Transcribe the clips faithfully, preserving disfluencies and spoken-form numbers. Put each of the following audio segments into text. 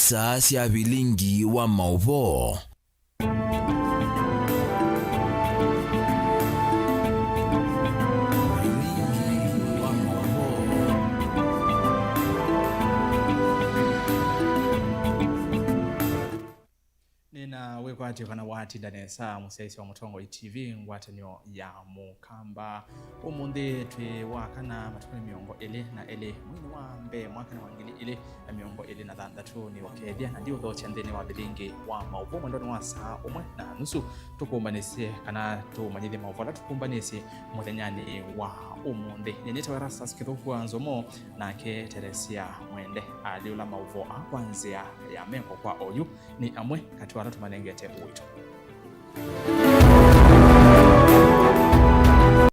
Saa sya vilingi wa maũvoo. Vilingi wa maũvoo. Nĩna wĩkwatyo kana watinda nesa, mũsyaĩĩsya wa Mũtongoi T V, ngwatanĩo ya Mũkamba. Ũmũnthĩ twĩ wa kana, matukũ nĩ mĩongo ĩlĩ na elĩ mweinĩ wa mbee, mwaka nĩ wa ngili ilĩ na mĩongo ĩlĩ na thanthatũ. Nĩ ũkethya na ndiũthokya nthĩnĩ wa vilingi wa maũvoo mwendonĩ wa saa ũmwe na nusu, tũkũmbanĩsye kana tũmanyĩthye maũvoo ala tũkũmbanĩsye mũthenyanĩ wa ũmũnthĩ. Nyenĩtawe Erastus Kĩthũku wa Nzomo, nake Teresia Mwende alyũla maũvoo aa kwa nzĩa ya meko kwa oyu. Nĩ amwe katĩ wa ala tũmanengete ũito.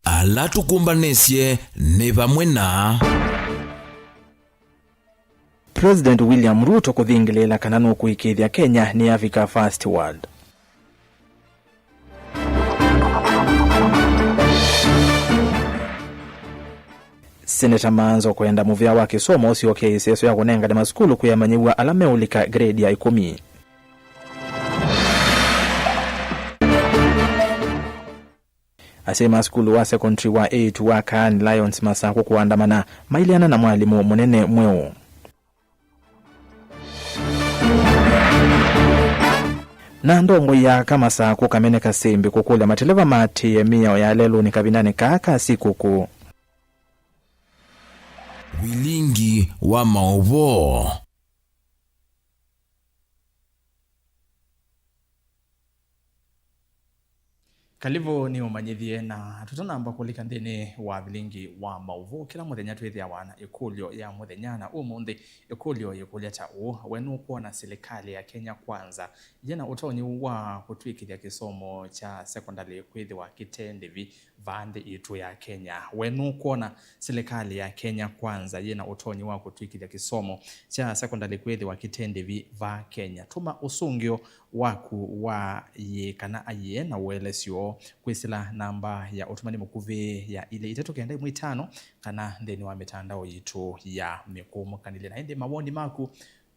Ala tũkũmbanĩsye nĩ vamwe na President William Ruto kũthingĩlĩĩla kana nũkũĩkĩĩthya Kenya nĩ Africa First World. Seneta Manzo kwenda mũvĩa wa kĩsomo ũsyokee ĩseso ya kũnengane masukulu kwĩ amanyĩw'a ala meũlika grade ya ĩkũmi. Asyai ma sukulu wa secondary wa eight wa Kaani Lions Masakũ kũandamana maileana na mwalimũ mũnene mweũ. Na ndongoi ya aka Masakũ Kamene Kasembi kũkũlya mateleva maatĩĩe mĩao ya lelũnĩ kavindanĩ kaa ka sikũkũ. Vilingi wa maũvoo. Kalivu nĩ ũmanyĩthye, na tũtanamba kũlika nthĩnĩ wa vilingi wa maũvoo, kĩla mũthenya twĩthĩawa na ĩkũlyo ya mũthenya, na ũmũnthĩ ĩkũlyo yĩkũlya ta ũũ: We nũkwona silikalĩ ya Kenya Kwanza yĩna ũtonyi wa kũtw'ĩkĩthya kĩsomo kya sekondalĩ kwĩthĩwa kĩte ndĩvi vaa nthĩ yitũ ya Kenya? We nũkwona silikalĩ ya Kenya Kwanza yĩna ũtonyi wa kũtw'ĩkĩthya kĩsomo kya sekondalĩ kwĩthĩwa kĩte ndĩvi vaa Kenya? Tũma ũsũngĩo waku wa yĩĩ kana aiee na ũelesyo kwĩsĩla namba ya ũtũmani mũkuvĩ ya ilĩ itatũ kenda ĩmwe itano kana nthĩnĩ wa mĩtandao yitũ ya mĩkũũmũkanĩlye. Na ĩndĩ mawoni maku,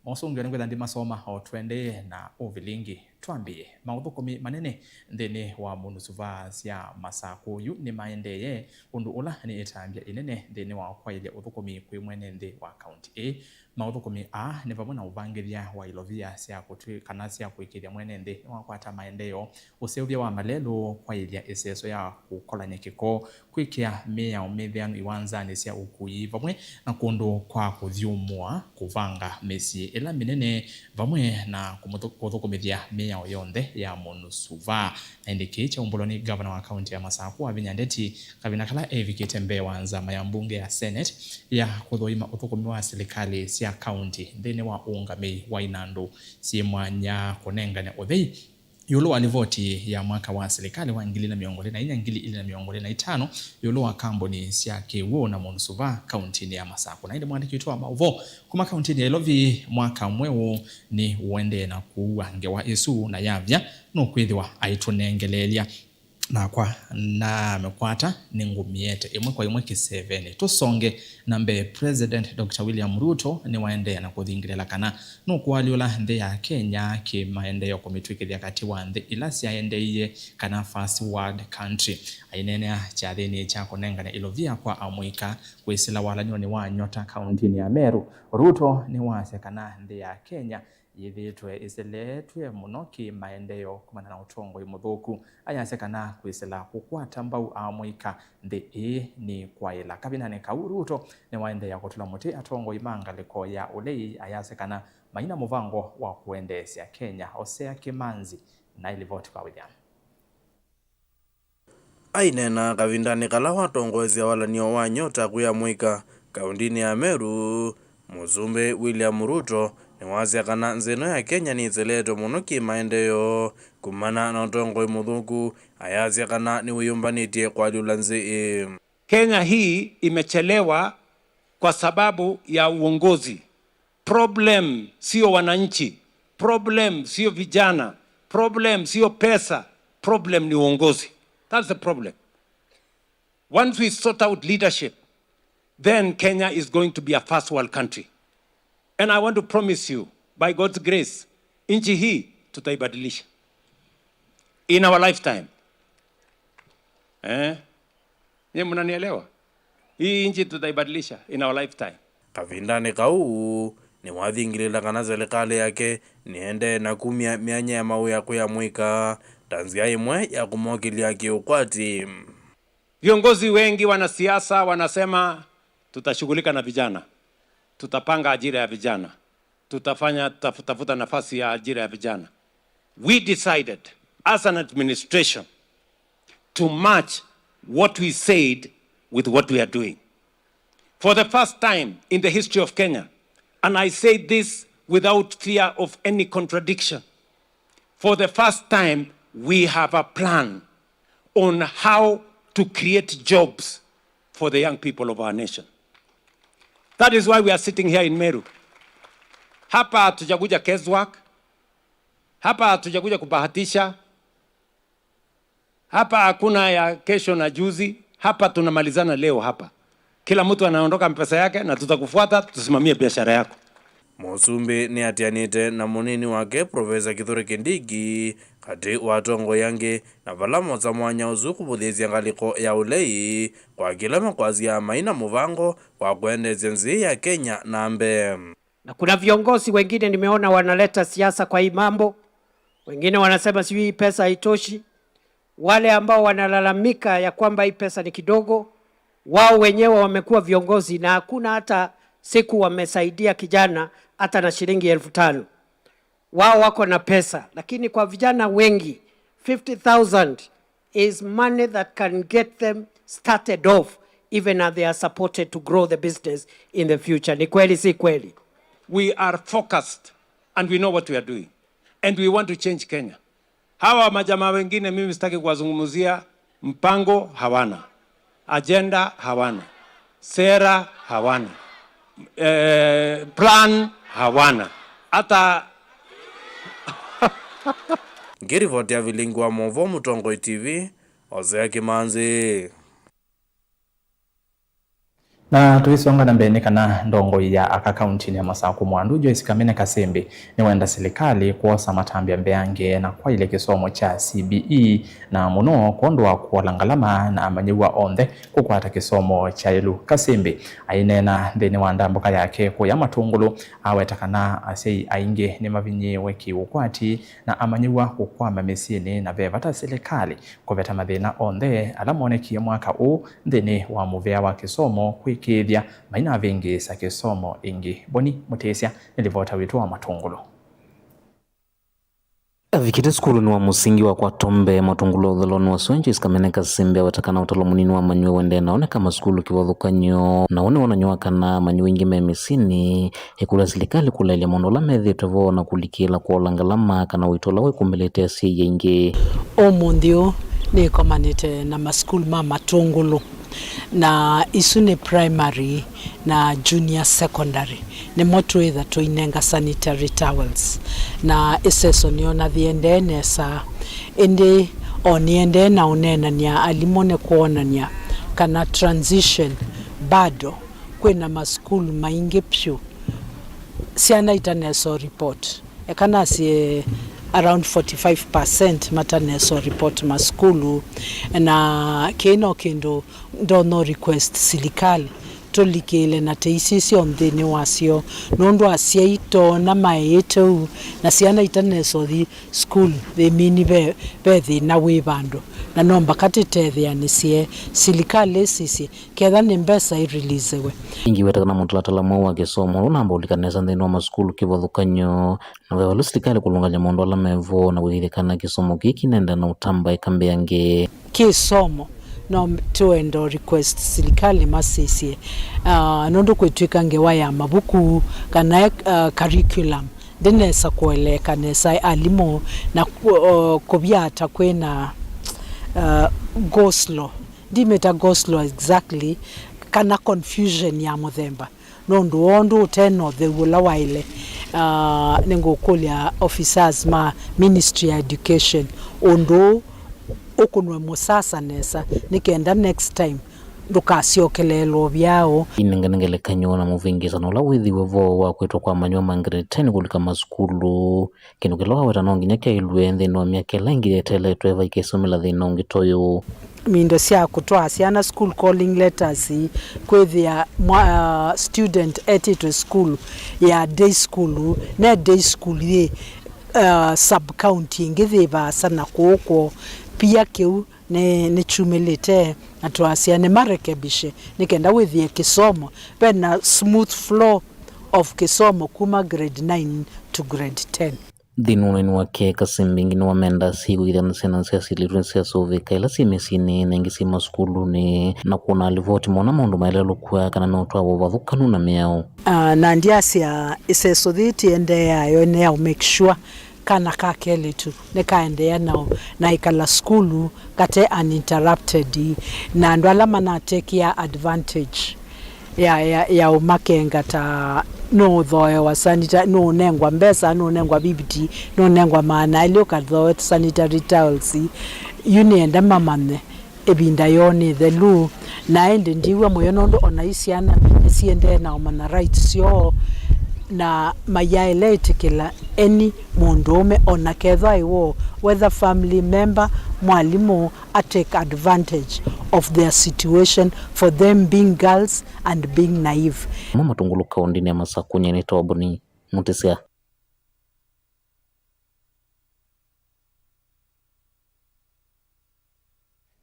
mosũngĩo nĩngwĩtha ndimasoma o tũendee na ũvilingi. Twambĩĩe. Maũthũkũmi manene nthĩnĩ wa mũnusu vaa sya Masakũ yu nĩmaendeeye, ũndũ ũla nĩ ĩtambya ĩnene nthĩnĩ wa kwaĩlya ũthũkũmi kwĩ mwene nthĩ wa kaunti ĩĩ. Maũthũkũmi aa nĩ vamwe na ũvangĩthya wa ilovia sya kũtwĩ-, kana sya kũĩkĩĩthya mwene nthĩ nĩwakwata maendeeo, ũseũvya wa malelũ, kwaĩlya ĩseso ya kũkolany'a kĩko, kwĩkĩa mĩao mĩtheanu iwanzanĩ sya ũkui, vamwe na kũndũ kwa kũthyũmũa, kũvanga mĩsyĩ ĩla mĩnene, vamwe na kũmũthũ-, kũthũkũmĩthya mĩao yonthe ya mũnusu vaa. Na ĩndĩ kĩĩ kyaumbũlwa nĩ ngavana wa kaunti ya Masakũ, Wavinya Ndeti, kavinda kala evikĩte mbee wa nzama ya mbunge ya Senate ya kũthũima ũthũkũmi wa silikalĩ sya kaunti nthĩnĩ wa ũũngamĩi wa inandũ syĩ mwanya kũnengane ũthei ĩũlũ wa livoti ya mwaka wa silikalĩ wa ngili na mĩongo ĩlĩ na inya, ngili ĩlĩ na mĩongo ĩlĩ na itano ĩũlũ wa kambuni sya kĩw'ũ na mũnusu vaa kauntinĩ ya Masakũ. Na ĩndĩ mwandĩki witũ wa maũvoo kuma kauntinĩ ya Ilovi, Mwaka Mweũ, nĩ ũendee na kũua ngewa ĩsu na yavya nũkwĩthĩwa aitũnengeleelya. Nakwa namĩkwata nĩngũmĩete ĩmwe kwa ĩmwe kĩsevenĩ. Tũsonge na mbee. President Doctor William Ruto nĩwaendeea na kũthingĩlĩla kana nũkũalyũla nthĩ ya Kenya kĩmaendeeo kũmĩtw'ĩkĩthya katĩ wa nthĩ ila syaendeeie kana first world country. Aineenea kyathĩnĩ kya kũnengane ilovia kwa amũika kwĩsĩla walanĩonĩ wa nyota kauntinĩ ya Meru, Ruto nĩwasya kana nthĩ ya Kenya yĩthĩĩtwe ĩseleetw'e mũno kĩ maendeeo kumana na ũtongoi mũthũku. Ayasya kana kwĩsĩla kũkwata mbau amũika nthĩ ĩĩ nĩ kwaĩla. Kavindanĩ kau, Ruto nĩwaendeea kũtũla mũtĩ atongoi ma ngalĩko ya ũlei, ayasya kana maina mũvango wa kũendeesya Kenya. Osea Kĩmanzi na ĩlivoti kwa wĩthĩa. Aineena kavindanĩ kala watongoesya walanĩo wa nyota kwĩ amũika kaũndĩnĩ ya Meru, Mũsumbĩ William Ruto nĩwasya kana nthĩ ĩno ya Kenya nĩĩseleetwe mũno kĩ maendeeo kumana na ũtongoi mũthũku, ayasya kana nĩwĩyũmbanĩtye kũalyũla nthĩ ĩĩ. Kenya hii imechelewa kwa sababu ya uongozi. Problem sio wananchi, problem sio vijana, problem sio pesa, problem ni uongozi. That's the problem. Once we sort out leadership, then Kenya is going to be a first world country. And I want to promise you, By God's grace, nchi hii tutaibadilisha in our lifetime. Eh? Nye mnanielewa? Hii nchi tutaibadilisha in our lifetime. Kavindanĩ kau, nĩwathingilĩla kana silikalĩ yake nĩendee na kumya myanya ya mawĩa kwĩ amũika ta nzĩa ĩmwe ya kũmokĩlya kĩũkwati. Viongozi wengi, wanasiasa wanasema, "Tutashughulika na vijana, tutapanga ajira ya vijana, tutafanya, tutaf-, tafuta nafasi ya ajira ya vijana." We decided as an administration to match what we said with what we are doing. For the first time in the history of Kenya, and I say this without fear of any contradiction, for the first time, we have a plan on how to create jobs for the young people of our nation. That is why we are sitting here in Meru. Hapa hatujakuja guesswork. Hapa hatujakuja kubahatisha. Hapa hakuna ya kesho na juzi. Hapa tunamalizana leo hapa. Kila mtu anaondoka na pesa yake na tutakufuata, tusimamie biashara yako. Mũsumbĩ nĩatianĩte na mũnini wake, Profesa Kithure Kindiki, katĩ wa atongoi angĩ, na vala mosa mwanya ũsu kũvũthĩĩsya ngalĩko ya ũlei kwa kĩla makwasya mai na mũvango wa kũendeesya nzĩ ya Kenya na mbee. Na kuna viongozi wengine nimeona wanaleta siasa kwa hii mambo, wengine wanasema sijui hii pesa haitoshi. Wale ambao wanalalamika ya kwamba hii pesa ni kidogo, wao wenyewe wamekuwa viongozi na hakuna hata siku wamesaidia kijana hata na shilingi elfu tano. Wao wako na pesa, lakini kwa vijana wengi, fifty thousand is money that can get them started off, even as they are supported to grow the business in the future. Ni kweli, si kweli? We are focused and we know what we are doing. And we want to change Kenya. Hawa majamaa wengine mimi sitaki kuwazungumzia, mpango hawana, agenda hawana, sera hawana, eh, plan hawana. Hata ngĩrivoti ya vilingi wa Mũvoo Mũtongoi T V, Hosea Kĩmanzi. Na tũisonga na mbee, nĩ kana ndongoi ya aka kauntinĩ ya Masakũ Mwandu, Joyce Kamene Kasimbi, nĩwenda silikalĩ kwosa matambya mbeange na kwaĩlya kĩsomo kya C B E, na mũno kwondũ wa kũola ngalama na amanyĩw'a onthe kũkwata kĩsomo kyaĩlu. Kasimbi aineena nthĩnĩ wa ndambũka yake kũya Matũngũlũ, aweta kana asyai aingĩ nĩmavinyĩĩwe kĩ-ũkwati na amanyĩw'a kũkwama mĩsyĩnĩ, na ve vata silikalĩ kũveta mathĩna onthe ala monekie mwaka ũũ nthĩnĩ wa mũvĩa wa kĩsomo kwĩkĩĩthya mainavĩngĩĩsa kĩsomo ĩngĩ. Boni Mũtĩsya nĩ livota witũ wa Matũngũlũ. Avikĩte sukulunĩ wa mũsingi wa Kwatombe, Matũngũlũ, ũthelonĩ wa sua, Joyce Kamene Kasimbi aweta kana ũtalo mũnini wa amanyĩw'a ũendee na oneka masukulu kĩvathũkany'o, na ũũ nĩ wonany'o wa kana amanyĩw'a aingĩ me mĩsyĩnĩ. Ĩkũlya silikalĩ kũlaĩlya maũndũ ala methĩĩtwe vo na kũlikĩĩla kũola ngalama kana ũito ũla wĩkumbĩlĩte asyai aingĩ. Ũmũnthĩ ũũ nĩkomanĩte na masukulu ma Matũngũlũ, na isu nĩ primary na junior secondary, nĩmo twĩtha tũinenga sanitary towels, na ĩseso nĩona yĩendee nesa, ĩndĩ o nĩendee na ũneenany'a alimũ nĩ kwonany'a kana transition bado kwĩna masukulu maingĩ vyũ syana itaneso report. Eka nasye around forty-five percent mataneso report masukulu, na kĩĩ no kĩndũ ndono request silikalĩ tũlikĩĩle na tĩisisyo nthĩnĩ wasyo, nũndũ asyai toona maĩĩte ũu, na syana itaneso thi sukulu, they mean ve, ve thĩna wĩ vandũ, na no mbaka tĩtetheanĩsye silikalĩ ĩsisye ketha nĩ mbesa irilisewe. Ĩngĩ weta kana mũtalatala mweũ wa kĩsomo ũla ũnamba ũlika nesa nthĩnĩ wa masukulu kĩvathũkany'o, na ve valu silikalĩ kũlũngalya maũndũ ala me vo na kũĩkĩĩthya kana kĩsomo kĩĩ kĩnenda na ũtambaĩka mbeange. Kĩsomo no tũenda request silikalĩ masisye, ah, nũndũ kwĩtw'ĩka ngewa ya mavuku kana, ah, curriculum ndĩnesa kũeleeka nesa alimũ, na kũ-, o, kũvya ta kwĩna, uh, go slow. Ndimĩta go slow exactly, kana confusion ya mũthemba. Nũndũ wa ũndũ ũte na ũtheu ũla waĩle, uh, nĩngũkũlya officers ma Ministry ya Education ũndũ ũũ ũkũnwe mũsasa nesa, nĩ kenda next time Ndũkasyokelee lovyao. Inengane ngelekany'o na mũvĩngĩĩsano ũla wĩthĩiwe vo wa kwĩtwa kwa amanyĩw'a ma grade ten kũlika masukulu, kĩndũ kĩla waweta no nginya kyaĩlw'e nthĩnĩ wa myaka ĩla ĩngĩ yeteletwe vaikesũmĩla thĩna ũngĩ ta ũyũ. Indo sya kũtwaa syana school calling letters, kwĩthĩa mwa, uh, student etĩtwe school ya day school, ne day school yĩ, uh, sub county ĩngĩ yĩ vaasa na kũũ kwoo. Pia kĩu nĩ, nĩkyumĩlĩte na twasya nĩmarekebishe nĩ kenda wĩthĩe kĩsomo ve na smooth flow of kĩsomo kuma grade nine to grade ten. Nthĩnĩ wa ũneeni wake, Kasimbi ĩngĩ nĩwamenda asyai kũkitha na syana syasilĩtwe nĩsyasũvĩka ila syĩ mĩsyĩnĩ na ingĩ syĩ masukulunĩ na kwona livoti mona maũndũ maeleelũkw'a kana meũtwawa ũvathũkanu na mĩao. Ah, na ndyasya ĩseso yĩĩ tĩendeeaa yo nĩ ya make sure kana ka kelĩtu nĩkaendeea na, na ĩkala sukulu kate uninterrupted, na andũ ala manatekea advantage ya, ya, ya ũmakenga ta nũũthoewa sanita-, nũũnengwa mbesa, nũũnengwa fifty, nũũnengwa maana elĩ ũkathooe sanitary towels. Yu nĩenda mamanye ĩvinda yoo nĩ ĩthelu, na ĩndĩ ndiw'a mũyo nũndũ ona i syana nĩsiendee na ũmanya rights syoo na mayaĩle ĩtĩkĩla any mũndũũme ona kethwa ĩ woo, whether family member, mwalimũ, a take advantage of their situation for them being girls and being naive. Kuma Matungulu kaũndĩnĩ ya Masakũ, nyie nĩ Toboni Mutisya.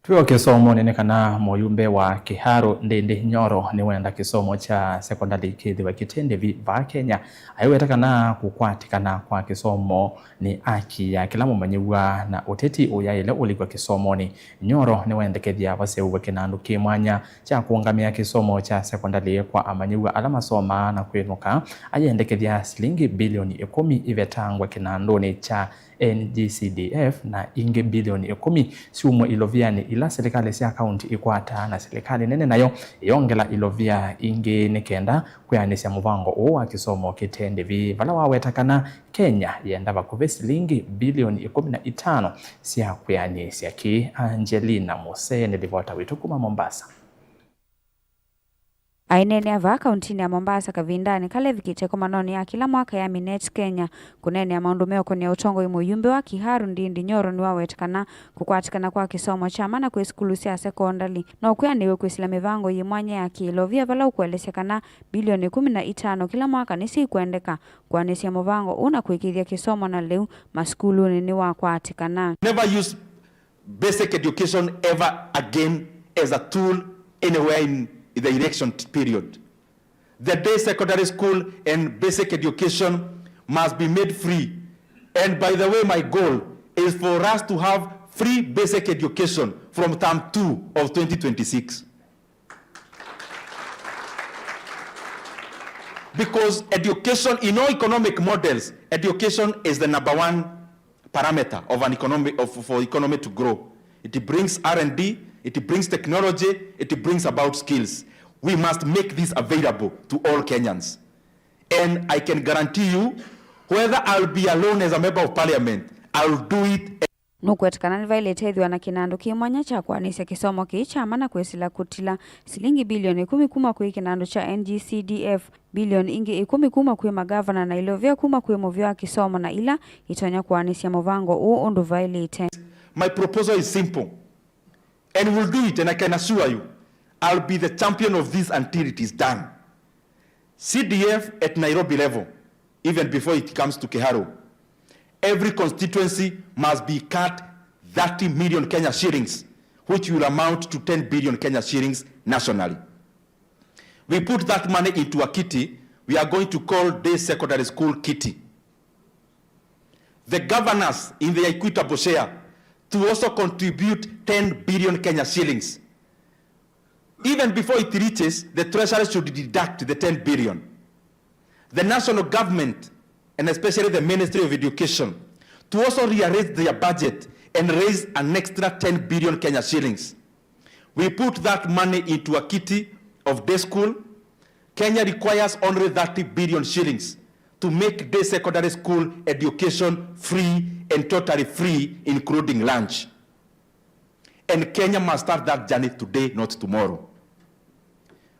Twĩ o kĩsomonĩ nĩ kana mũyumbe wa Kiharu Ndindi Nyoro nĩwenda kĩsomo kya sekondalĩ kĩthĩwe kĩte ndĩvi vaa Kenya. Aiweta kana kũkwatĩkana kwa kĩsomo nĩ aki ya kĩla mũmanyĩw'a na ũteti ũyaĩle ũlikw'a kĩsomonĩ. Nyoro nĩwendekethya vaseũvw'e kĩnandũ kĩ mwanya kya kũũngamĩa kĩsomo kya sekondalĩ kwa amanyĩw'a ala masomaa na kwĩnũka, ayendekethya silingi bilioni ĩkũmi ivetangwe kĩnandũnĩ kya N G C D F na ingĩ bilioni ĩkũmi syumw'e ilovianĩ ila silikalĩ sya kaunti ikwataa na silikalĩ nene nayo ĩyongela ilovia ingĩ nĩ kenda kwĩanĩsya mũvango ũũ wa kĩsomo kĩte ndĩvi, vala waweta kana Kenya yenda vakuvĩ silingi bilioni ĩkũmi na itano sya kwĩanĩsya kĩĩ. Angelina Musee nĩ livota witũ kuma Mombasa. Aineenea vaa kauntinĩ ya Mombasa kavindanĩ kala evikĩte ĩkomanonĩ ya kĩla mwaka ya Minet Kenya kũneenea maũndũ meũkonea ũtongoi, mũyumbe wa Kiharu Ndindi Nyoro nĩwaweta kana kũkwatĩkana kwa kĩsomo kya mana kwĩ sukulu sya sekondalĩ no kwĩanĩw'e kwĩsĩla mĩvango yĩ mwanya ya kĩĩlovia vala ũkũelesya kana bilioni ĩkũmi na itano kĩla mwaka nĩsyo ikwendeka kũanĩsya mũvango ũũ na kũĩkĩĩthya kĩsomo na lĩu masukulunĩ nĩwakwatĩkana. Never use basic education ever again as a tool anywhere in the election period. The day secondary school and basic education must be made free. And by the way, my goal is for us to have free basic education from term two of twenty twenty-six. Because education, in all economic models, education is the number one parameter of an economy, of, for economy to grow. It brings R and D, it brings technology, it brings about skills. We must make this available to all Kenyans. And I can guarantee you, whether I'll be alone as a member of parliament, I'll do it. Nũkwetĩkana nĩvaĩlĩte ĩthĩwa na kĩnandũ kĩ mwanya kya kũanĩsya kĩsomo kĩĩ kya mana kwĩsĩla kũtila silingi bilioni ĩkũmi kuma kwĩ kĩnandũ kya N G C D F, bilioni ingĩ ĩkũmi kuma kwĩ magavana na ilovia kuma kwĩ mũvĩa wa kĩsomo na ila itonya kũanĩsya mũvango ũũ ũndũ vaĩlĩte. My proposal is simple and we'll do it and I can assure you I'll be the champion of this until it is done. C D F at Nairobi level, even before it comes to Kiharu, every constituency must be cut thirty million Kenya shillings, which will amount to ten billion Kenya shillings nationally. We put that money into a kitty we are going to call Day Secondary School Kitty. The governors in their equitable share to also contribute ten billion Kenya shillings. Even before it reaches, the treasury should deduct the ten billion. The national government, and especially the Ministry of Education, to also rearrange their budget and raise an extra ten billion Kenya shillings. We put that money into a kitty of day school. Kenya requires only thirty billion shillings to make day secondary school education free and totally free, including lunch. And Kenya must start that journey today, not tomorrow.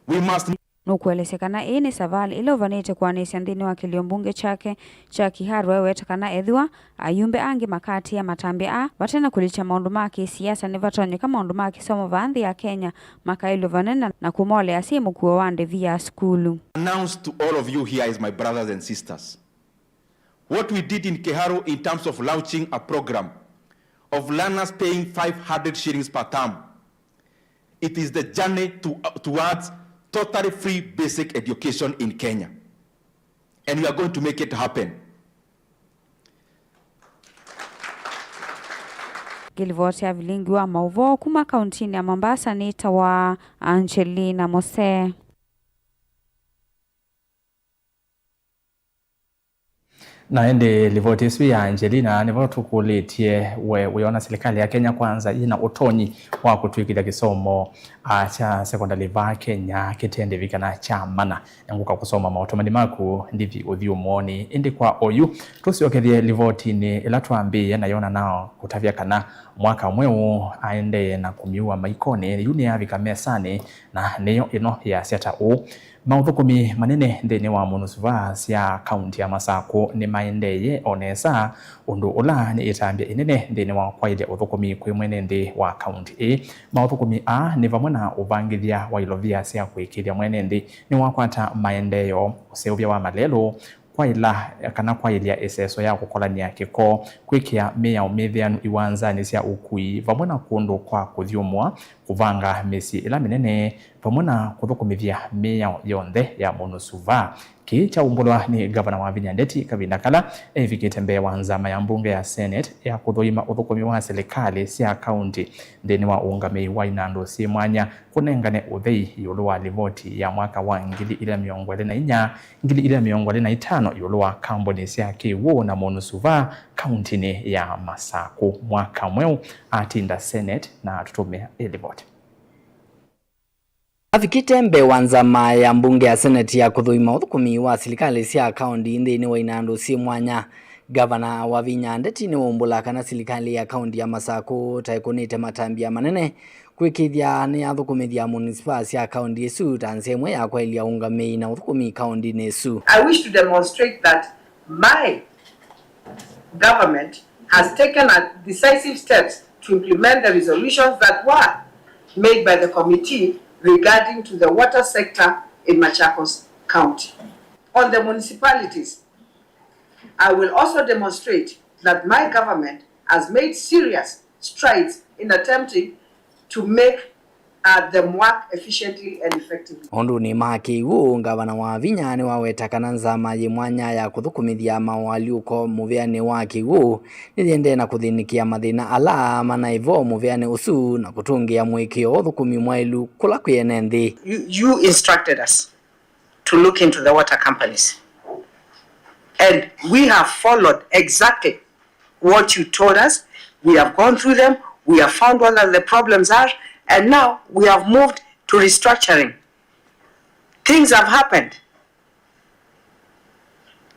We must Nũkũelesya kana ĩĩ nĩ savalĩ ĩla ũvanĩte kũanĩsya nthĩnĩ wa kĩlio mbunge kyake kya Kiharu. Eweta kana ethĩwa ayumbe angĩ makaatĩĩa matambya aa vate na kũlikya maũndũ ma kĩsiasa, nĩvatonyeka maũndũ ma kĩsomo vaa nthĩ ya Kenya makaĩlw'a vanene na kũmolea syĩ mũkuo wa ndĩvi ya sukulu. Announce to all of you here is, my brothers and sisters, what we did in Kiharu in terms of launching a program of learners paying five hundred shillings per term. It is the journey to, towards totally free basic education in Kenya. And we are going to make it happen. Ngĩlivoti ya vilingi wa maũvoo kuma kauntinĩ ya Mombasa nĩtawa Angelina Mose. Na ĩndĩ livoti ĩsu ya Angelina nĩvo tũkũlĩtye we wĩona silikalĩ ya Kenya Kwanza yĩna ũtonyi wa kũtw'ĩkĩthya kĩsomo, a, kya sekondalĩ vaa Kenya kĩte ndĩvi kana kya mana. Nĩngũka kũsoma maũtũmani maku ndithi ũthyũmũonĩ. Ĩndĩ kwa oyu, tũsyokethye livotinĩ ĩla twambĩĩe na yonanaa kũtavya kana mwaka mweũ aendee na kũmyuwa maikonĩ, yu nĩyavika mesanĩ, na nĩyo ĩno yasya ta ũũ. Maũthũkũmi manene nthĩnĩ wa monusuvaa sya kaunti ya Masakũ nĩmaendeeye o nesa, ũndũ ũla nĩ ĩtambya ĩnene nthĩnĩ wa kwaĩlya ũthũkũmi kwĩ mwene nthĩ wa kaunti ĩĩ. Maũthũkũmi aa nĩ vamwe na ũvangĩthya wa ilovia sya kũĩkĩĩthya mwene nthĩ nĩwakwata maendeeo, ũseũvya wa malelũ, kwaĩla kana kwaĩlya ĩseso ya kũkolany'a kĩko, kwĩkĩa mĩao mĩtheanu iwanzanĩ sya ũkui, vamwe na kũndũ kwa kũthyũmũa, kũvanga mĩsyĩ ĩla mĩnene, vamwe na kũthũkũmĩthya mĩao yonthe ya mũnusuvaa. Kĩĩ kyaumbũlwa nĩ Ngavana Wavinya Ndeti kavinda kala evikĩte mbee wa nzama ya mbunge ya Senate ya kũthũima ũthũkũmi wa silikalĩ sya kaunti nthĩnĩ wa ũũngamĩi wa inandũ syĩ mwanya, kũnengane ũthei ĩũlũ wa livoti ya mwaka wa ngili ilĩ na mĩongo ĩlĩ na inya, ngili ilĩ na mĩongo ĩlĩ na itano ĩũlũ wa kambuni sya kĩw'ũ na mũnusuvaa kauntinĩ ya Masakũ. Mwaka mweũ atinda Senate na atũtũmĩa ĩ livoti. Avikĩte mbee wa nzama ya mbunge ya Senate ya kũthũima ũthũkũmi wa silikalĩ sya kaunti nthĩnĩ wa inandũ syĩ mwanya, Ngavana Wavinya Ndeti nĩwaumbũla kana silikalĩ ya kaunti ya Masakũ ta ĩkũnĩte matambya manene kwĩkĩĩthya nĩyathũkũmĩthya munisipaa sya kaunti ĩsu ta nzĩa ĩmwe ya kwaĩlya ũũngamĩi na ũthũkũmi kauntinĩ ĩsu. I wish to demonstrate that my government has taken a decisive steps to implement the resolutions that were made by the committee regarding to the water sector in Machakos County. On the municipalities, I will also demonstrate that my government has made serious strides in attempting to make uh, them work efficiently and effectively. Maũndũnĩ ma kĩw'ũ, Ngavana Wavinya nĩwaweta kana nzama yĩ mwanya ya kũthũkũmĩthya maũalyũko mũvĩanĩ wa kĩw'ũ nĩyĩendee na kũthĩnĩkĩa mathĩna ala manaĩ vo mũvĩanĩ ũsu na kũtũngĩa mũĩkĩĩo wa ũthũkũmi mwaĩlu kũla kwĩ ene nthĩ. You, you instructed us to look into the water companies. And we have followed exactly what you told us. We have gone through them. We have found what the problems are. And now we have moved to restructuring. Things have happened.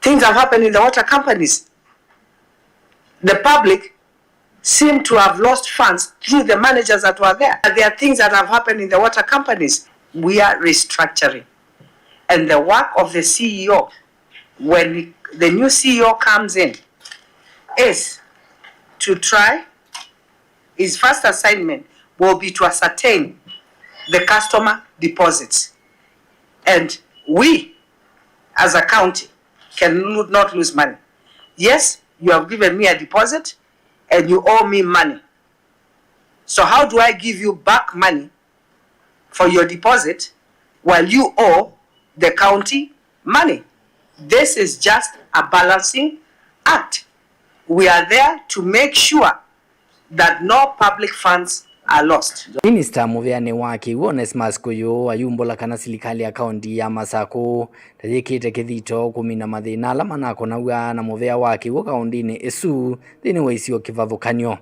Things have happened in the water companies. The public seem to have lost funds through the managers that were there. There are things that have happened in the water companies. We are restructuring. And the work of the C E O, when the new C E O comes in, is to try, his first assignment will be to ascertain the customer deposits. And we, as a county, can lo-, not lose money. Yes, you have given me a deposit and you owe me money. So how do I give you back money for your deposit while you owe the county money? This is just a balancing act. We are there to make sure that no public funds are lost. Minista mũvĩanĩ wa kĩw'ũ Onesmus Kũyũ ayumbũla kana silikalĩ ya kaunti ya Masakũ ta yĩkĩte kĩthito kũmina mathĩna ala manakonaw'a na mũvĩa wa kĩw'ũ kaũndĩnĩ ĩsu nthĩnĩ wa isio kĩvathũkany'o.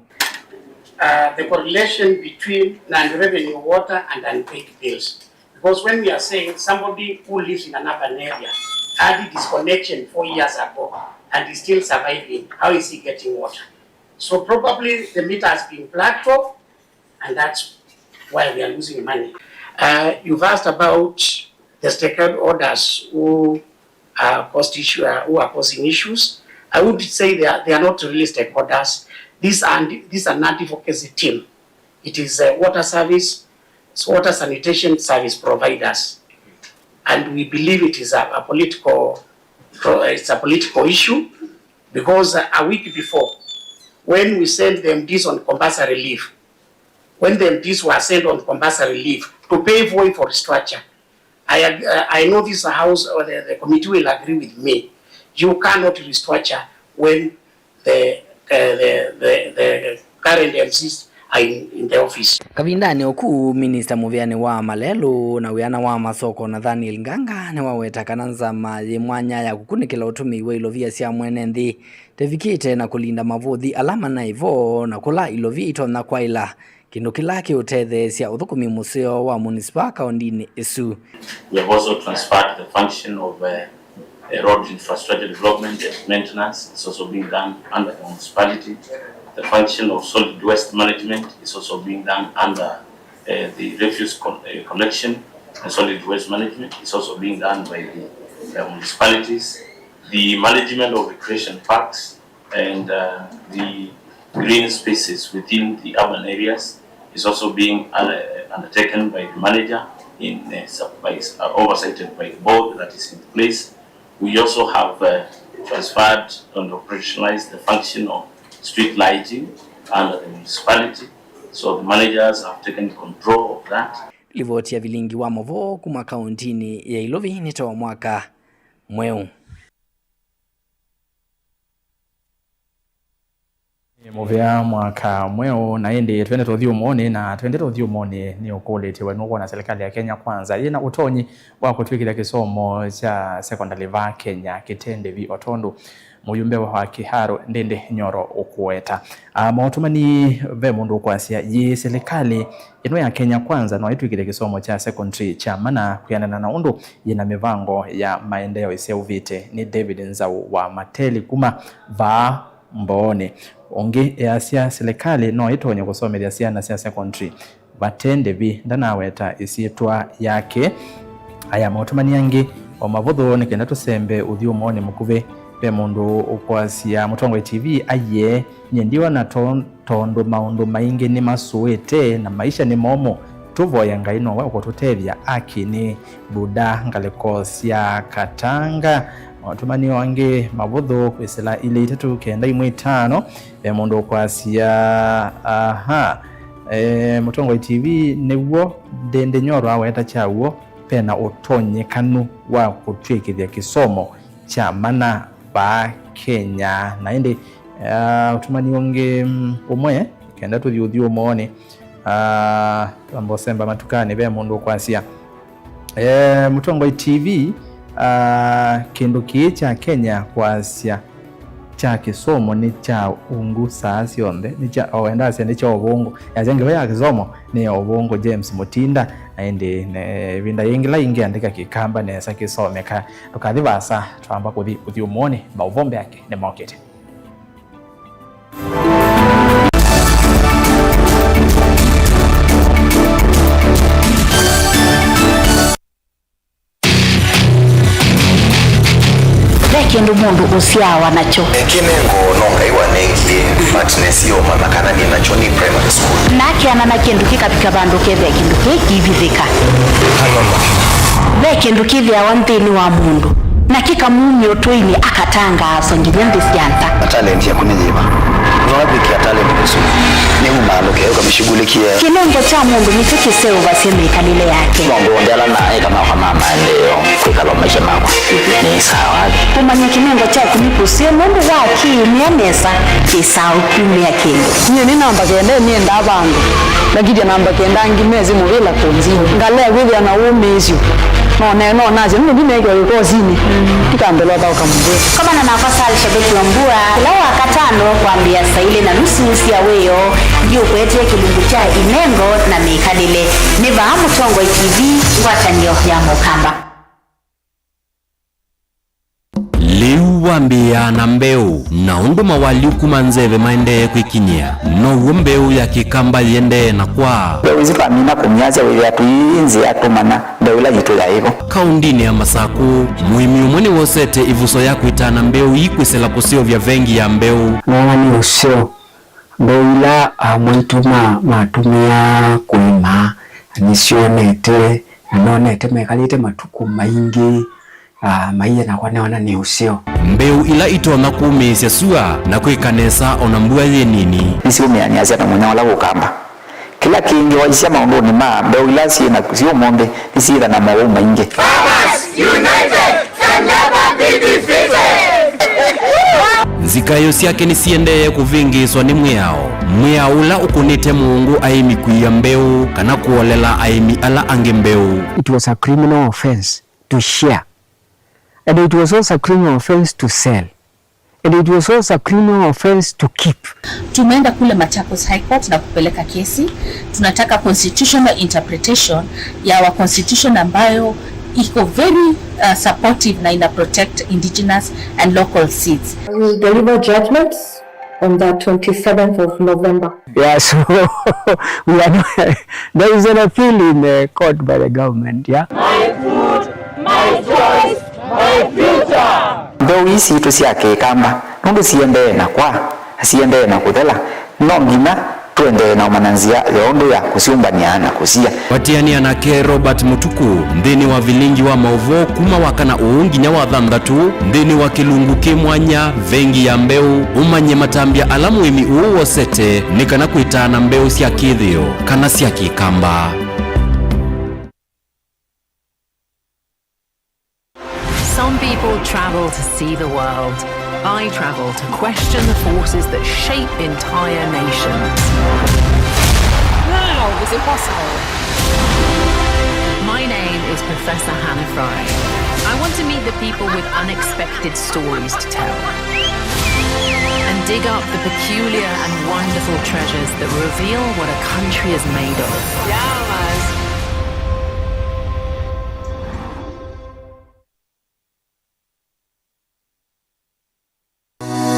Uh, the correlation between non-revenue water and unpaid bills. Because when we are saying somebody who lives in an urban area had a disconnection four years ago and is still surviving, how is he getting water? So probably the meter has been plugged off, and that's why we are losing money. Uh, you've asked about the stakeholders who are cost issue, uh, who are causing issues. I would say they are, they are not really stakeholders. These are, these are an advocacy team. It is a water service, it's water sanitation service providers. And we believe it is a, a political pro-, it's a political issue because a week before, when we sent the M Ds on compulsory leave, when the M Ds were sent on compulsory leave to pave way for restructure, I, ag- uh, I know this house or the, the committee will agree with me. You cannot restructure when the, uh, the, the, the current M Cs are in, in the office. Kavindanĩ o ku, minista mũvĩanĩ wa malelũ na wĩana wa masoko Nathaniel Nganga nĩwaweta kana nzama yĩ mwanya ya kũkunĩkĩla ũtũmĩi wa ilovia sya mwene nthĩ tevikĩte na kũlinda mavũthi ala manaĩ vo na kũla ilovia itonya kwaĩla, kĩndũ kĩla kĩũtetheesya ũthũkũmi mũseo wa munisipaa kaũndĩnĩ ĩsu. We have also transferred the function of, uh, uh, road infrastructure development and maintenance is also being done under the municipality. The function of solid waste management is also being done under, uh, the refuse col- uh, collection and solid waste management is also being done by the, the municipalities. The management of recreation parks and, uh, the green spaces within the urban areas is also being, uh, undertaken by the manager in, uh, sub- by, uh, oversighted by the board that is in place. We also have, uh, transferred and operationalized the function of street lighting under the municipality. So the managers have taken control of that. Livoti ya vilingi wa mavoo kuma kauntinĩ ya Ilovi nĩ ta wa mwaka mweũ. Nĩ mũvea mwaka mweũ, na ĩndĩ twendete ũthyũmũnĩ, na twendete ũthyũmũnĩ nĩ ũkũlĩtye we nũkwona serikali ya Kenya Kwanza yĩna ũtonyi wa kũtw'ĩkĩthya kĩsomo kya sekondalĩ vaa Kenya kĩte ndĩvi, o tondũ mũyumbe wa Kiharu Ndindi Nyoro ũkũweta. A, maũtũmani ve mũndũ ũkwasya, yĩ serikali ĩno ya Kenya Kwanza no ĩtw'ĩkĩthye kĩsomo kya secondary kya mana kwĩanana na ũndũ yĩna mĩvango ya maendeeo ĩseũvĩte? Nĩ David Nzau wa Mateli kuma vaa Mbooni. Ũngĩ easya silikalĩ no ĩtonye kũsomethya syana sya secondary vate ndĩvi, ndanaweta ĩsyĩtwa yake. Aya maũtũmani angĩ o mavũthũ nĩ kenda tũsembe ũthyũmũonĩ mũkuvĩ. Ve mũndũ ũkwasya, Mũtongoi T V aiee, nyie ndiona to-, tondũ maũndũ maingĩ nĩmasũĩte na maisha nĩ momũ. Tũvoye Ngai nowe ũkũtũtethya. Aki nĩ Buda ngalĩko sya Katanga. Maũtũmani angĩ mavũthũ kwĩsĩla ilĩ itatũ kenda imwe itano. Ve mũndũ ũkwasya, aha, e, Mũtongoi T V nĩw'o Ndĩndĩ Nyoro aweta kyaw'o, vena ũtonyekanu wa kũtw'ĩkĩthya kĩsomo kya mana vaa Kenya. Na ĩndĩ, ah, ũtũmani ũngĩ, mm, ũmwe, kenda tũthi ũthyũmũonĩ, ah, twamba ũsemba matukanĩ, ve mũndũ ũkwasya, eh, Mũtongoi T V, ah, kĩndũ kĩĩ kya Kenya kwasya kya kĩsomo nĩ kya ungu saa syonthe, nĩ kya, o, endasya nĩ kya ũvũngũ. Yasya ngewa ya kĩsomo nĩ ya ũvũngũ, James Mutinda. Na ĩndĩ, ne, ĩvinda yĩngĩ la ingĩandĩka Kĩkamba nesa kĩsomeka. Ndũkathi vaasa, twamba kũthi ũthyũmũonĩ, maũvoo mbeange nĩmokĩte. Ve kĩndũ mũndũ ũsyaawa nakyo. Kĩnengo no Ngai wanengie, but nĩsĩ ũmanya kana nĩ nakyo nĩ primary school. Nakeana na kĩndũ kĩkavika vandũ kethĩa kĩndũ kĩĩ kĩivithĩka. Ve kĩndũ kĩthĩawa nthĩnĩ wa mũndũ, na kĩkamumya ũtũinĩ, akatangaaswa nginya nthĩ sya nza. Na talent yaku nĩ yĩva? Nũndũ wavikĩa talent ĩsu, nĩwumaalũke ũkamĩshughulikie. Kĩnengo kya mũndũ nĩkyo kĩseũvasya mĩkalĩle yake. Maũndũ onthe ala naĩ kana oka ma maendeeo kwĩkala maisha makwa, nĩ sawa. Kũmanya kĩnengo kyaku nĩ kũseo nũndũ wa kĩĩmĩa nesa kĩsaa ũkumĩa kĩndũ. Nyie nĩ namba kenda nĩendaa vandũ, ngakithya namba kenda angĩ mesĩ mũvĩla kũnzĩ. Ngalea kwĩthĩa na ũmĩĩsyo. No ne-, no nasya nũndũ ndineekiwa kĩkosinĩ, ndikambĩla ũthaũka mũvĩa. Komana nakwa Sal Shabeki wa Mbua kĩla Wakatano kwambĩĩa saa ilĩ na nusu sya wĩoo. Ndiũkũetee kĩlungu kya inengo na mĩkalĩle. Nĩ vaa Mũtongoi T V, ngwatanĩo ya Mũkamba. Lĩu wambĩĩaa na mbeũ, na ũndũ mawaliu kuma nzeve maendee kwĩkinyĩa, now'o mbeũ ya Kĩkamba yĩendee na kwaa. Mbeũ isu twamina kũmyasya wĩthĩa tũiĩ nzĩa tũmanya mbeũ ĩla yitũ yaĩ vo. Kaũndĩnĩ ya Masakũ, mũĩmi ũmwe nĩwosete ĩvuso ya kwĩtana mbeũ ii kwĩsĩla kũseũvya vengi ya mbeũ. Nĩwona nĩ ũseo. Mbeũ ila amwaitũ ma matũmĩaa kũĩma nĩsyonete, na nonete mekalĩte matukũ maingĩ, ah, maiye nakwa nĩona nĩ ũseo. Mbeũ ila itonya kũmĩĩsya sua na kwĩka nesa o na mbua yĩ nini. Nĩsyũmĩanĩasya na mũnya ũla ũkamba. Kĩla kĩngĩ waisya maũndũnĩ ma mbeũ ila syĩ na syĩ ũmũnthĩ nĩsyĩtha na mowau maingĩ. Farmers United can never be defeated. Nzikaĩo syake nĩsiendee kũvĩngĩĩswa nĩ mwĩao, mwĩao ũla ũkũnĩte mũũngũ aĩmi kũia mbeũ kana kũolela aĩmi ala angĩ mbeũ. It was a criminal offense to share. And it was also a criminal offense to sell. And it was also a criminal offense to keep. Tumeenda kule Machakos High Court na kupeleka kesi. Tunataka constitutional interpretation ya our constitution ambayo iko very, uh, supportive na ina protect indigenous and local seeds. We will deliver judgments on the twenty-seventh of November. Yeah, so we are not, there is an appeal in the court by the government, yeah. My food, my choice, my future. Mbeũ ii sitũ sya Kĩkamba, nũndũ siendee na kwaa, siendee na kũthela, no nginya tũendee na ũmanya nzĩa ya ũndũ ya kũsyũmbanĩa na kũsia. Kwatĩanĩa nake Robert Mũtukũ nthĩnĩ wa vilingi wa maũvoo kuma wa kana ũũ nginya wa thanthatũ nthĩnĩ wa kĩlungu kĩ mwanya, Vengi ya Mbeũ, ũmanye matambya ala mũĩmi ũũ wosete nĩ kana kwĩtaana mbeũ sya kĩthĩo kana sya Kĩkamba. Some people travel to see the world. I travel to question the forces that shape entire nations. How is it possible? My name is Professor Hannah Fry. I want to meet the people with unexpected stories to tell and dig up the peculiar and wonderful treasures that reveal what a country is made of. Yeah, man.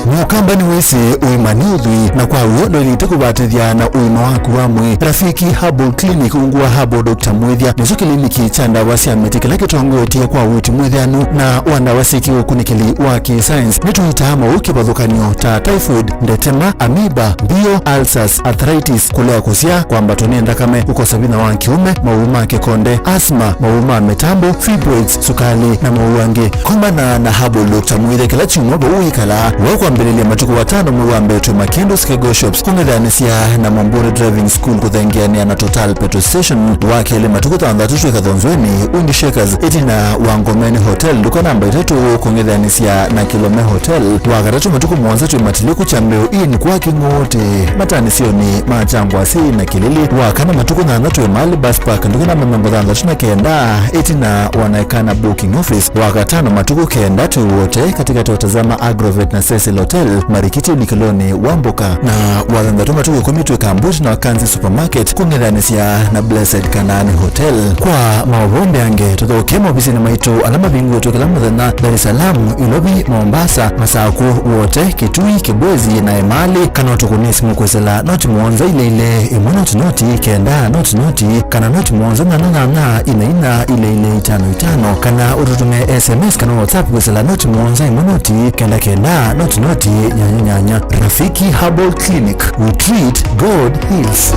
Mũkamba nĩwĩsĩ ũima nĩ ũthwii, na kwa w'o ndwaĩlĩte kũvatĩthya na ũima waku wa mwĩĩ. Rafiki Herbal Clinic ungu wa Herbal Doctor Mwĩthya nĩkyo kĩliniki kya ndawa sya mĩtĩ kĩla kĩtongoetye kwa ũiiti mwĩthĩanu na wa ndawa syĩ kĩũkunĩkĩli wa kĩ-science. Nĩtũitaa mowau kĩvathũkany'o ta typhoid, ndetema, amoeba, mbio, ulcers, arthritis, kũlea kũsyaa, kwambatwa nĩ nthakame, kũkosa vinya wa kĩũme, mowau ma kĩkonde, asthma, mowau ma mĩtambo, fibroids, sukalĩ, na mowau angĩ. Komana na Herbal Doctor Mwĩthya kĩla kyumwa vau ũikalaa. Wa kwambĩlĩlya matukũ atano mwei wa mbee twĩ Makĩndũ Skego Shops, kũng'ethanĩsya na Momburi Driving School kũthengeanĩa na Total Petrol Station. Wa kelĩ matukũ thanthatũ twĩ Kathonzweni Undi Shakers, ĩtina wa Ngomeni Hotel, nduka namba itatũ, kũng'ethanĩsya na Kilome Hotel. Wa katatũ matukũ mũonza twĩ Matiliku Kyambeo Inn kwa Kĩng'ũũtĩ, matanĩsyonĩ ma Kyangwasĩ na Kĩlili. Wa kana matukũ nyanya twĩ Mali Bus Park, nduka namba mĩongo thanthatũ na kenda, ĩtina wa Naikana Booking Office. Wa katano matukũ kenda twĩ Wote, katĩkatĩ wa Tazama Agrovet na Cecil Hotel, marikiti ũlikĩlonĩ wa mboka. Na wa thanthatũ matukũ ĩkũmi twĩ Kambuti na Wakanzi Supermarket, kũng'ethanĩsya na Blessed Kanaani Hotel. Kwa maũvoo mbeange, tũthokee maovisinĩ maitũ ala mavingũĩtwe kĩla mũthenya, Dar es Salaam, Ilovi, Mombasa, Masaku, Wote, Kitui, Kibwezi na Emali, kana ũtũkũnĩe simũ kwĩsĩla noti mũonza ile ile ĩmwe noti noti kenda noti noti, kana noti mũonza nyanya nyanya ina ina ile ile itano itano, kana ũtũtũmĩe S M S kana WhatsApp kwĩsĩla noti mũonza ĩmwe noti kenda kenda noti noti nyanya nyanya. Rafiki Herbal Clinic, we treat, God heals.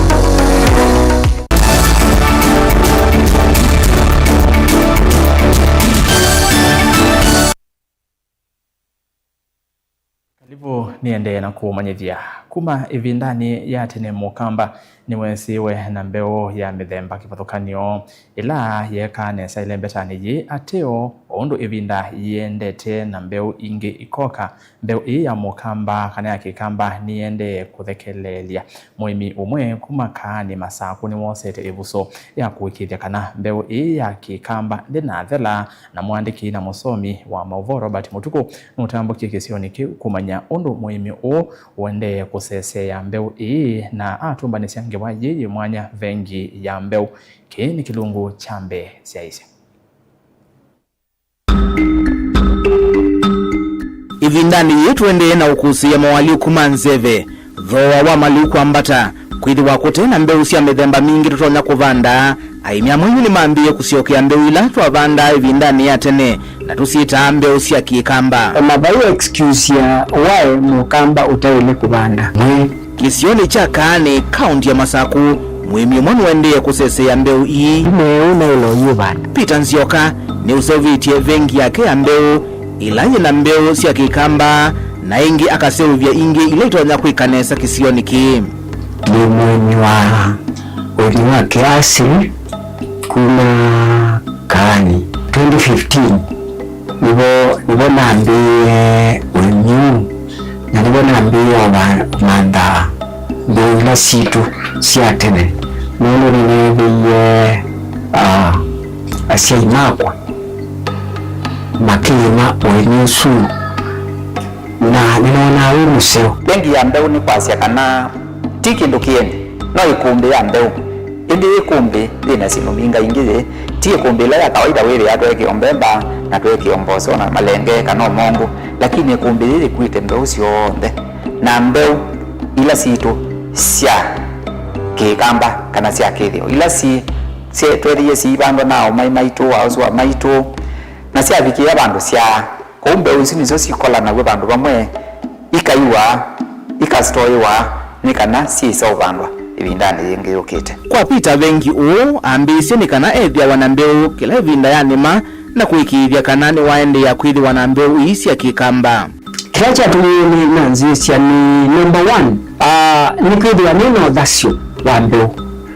Karibu, nĩendee na kũũmanyĩthya. Kuma ĩvindanĩ ya tene, Mũkamba nĩweesĩwe na mbeũ ya mĩthemba kĩvathũkany'o ĩla yeekaa nesa ĩlembetanĩ yĩĩ ateo, o ũndũ ĩvinda yĩendete na mbeũ ingĩ ikoka. Mbeũ ĩĩ ya Mũkamba kana ya Kĩkamba nĩyĩendee kũthekeleelya. Mũĩmi ũmwe kuma Kaani, Masakũ, nĩwosete ĩvuso ya kũĩkĩĩthya kana mbeũ ĩĩ ya Kĩkamba ndĩnathela, na mũandĩki na mũsomi wa maũvoo Robert Mũtukũ nũtambũkie kĩsionĩ kĩu kũmanya ũndũ mũĩmi ũũ ũendee kũseseea mbeũ ĩĩ na atũmbanĩsya ngewa yĩĩ yĩ mwanya vengi ya mbeũ. Kĩĩ nĩ kĩlungu kya mbee syaĩsya. Ĩvindanĩ yĩĩ tũendee na ũkũsĩĩa moalyũku ma nzeve, thooa wa malĩu kwambata, kwĩthĩwa kũte na mbeũ sya mĩthemba mingĩ tũtonya kũvanda, aĩmi amwe yu nĩmambĩĩe kũsyokea mbeũ ila twavandaa ĩvindanĩ ya tene na tũsyĩtaa mbeũ sya Kĩkamba. O na vai excuse ya why Mũkamba ũtaĩle kũvanda mwĩĩ. Kĩsionĩ kya Kaanĩ, kaũnti ya Masaku, mũĩmi ũmwe nũendee kũseseea mbeũ ii. Mbeũ naĩle ũyĩvanda. Peter Nzioka nĩũseũvĩtye vengi yake ya mbeũ ĩla yĩ na mbeũ sya Kĩkamba na ĩngĩ akaseũvya ingĩ ila itonya kwĩka nesa kĩsionĩ kĩĩ. Nĩ mũĩmi wa ũĩmi wa kĩasili kuma Kaanĩ. Twenty fifteen nĩvo, nĩvo nambĩĩe ũĩmi ũũ, na nĩvo nambĩĩe ũva-, ũmantha mbeũ ila sitũ sya tene, nũndũ nĩneethĩie, ah, asyai makwa makĩĩma ũĩmi ũsu, na nĩnonaa wĩ mũseo. Vengi ya mbeũ nĩ kwasya kana ti kĩndũ kĩeni, no ĩkũmbĩ ya mbeũ. Ĩndĩ ĩkũmbĩ yĩ na syĩndũ mbingĩ ingĩ yĩ, ti ĩkũmbĩ ĩla ya kawaida wĩthĩaa tweekĩo mbemba na tweekĩo mboso na malenge kana ũmongũ, lakini ĩkũmbĩ yĩ yĩkuĩte mbeũ syonthe, na mbeũ ila sitũ sya Kĩkamba kana sya kĩthĩo, ila si, si, tweethĩie siivandwa na aũmaĩ maitũ, aũsũa maitũ, na syavikĩĩa vandũ syaa. Kwoou mbeũ isu nĩsyo sikolanaw'a vandũ vamwe, ikaiwa, ikasitoĩwa nĩ kana syĩsa ũvandwa ĩvindanĩ yĩngĩ yũkĩte. Kwa Peter, vengi ũũ ambĩĩsye nĩ kana ethĩawa na mbeũ kĩla ĩvinda ya nĩma na kũĩkĩĩthya kana nĩwaendeea kwĩthĩwa na mbeũ ii sya Kĩkamba. Kĩla kyatũmie nĩ nanzĩĩsya nĩ, number one, ah, nĩ kwĩthĩwa nĩ na ũthasyo wa mbeũ.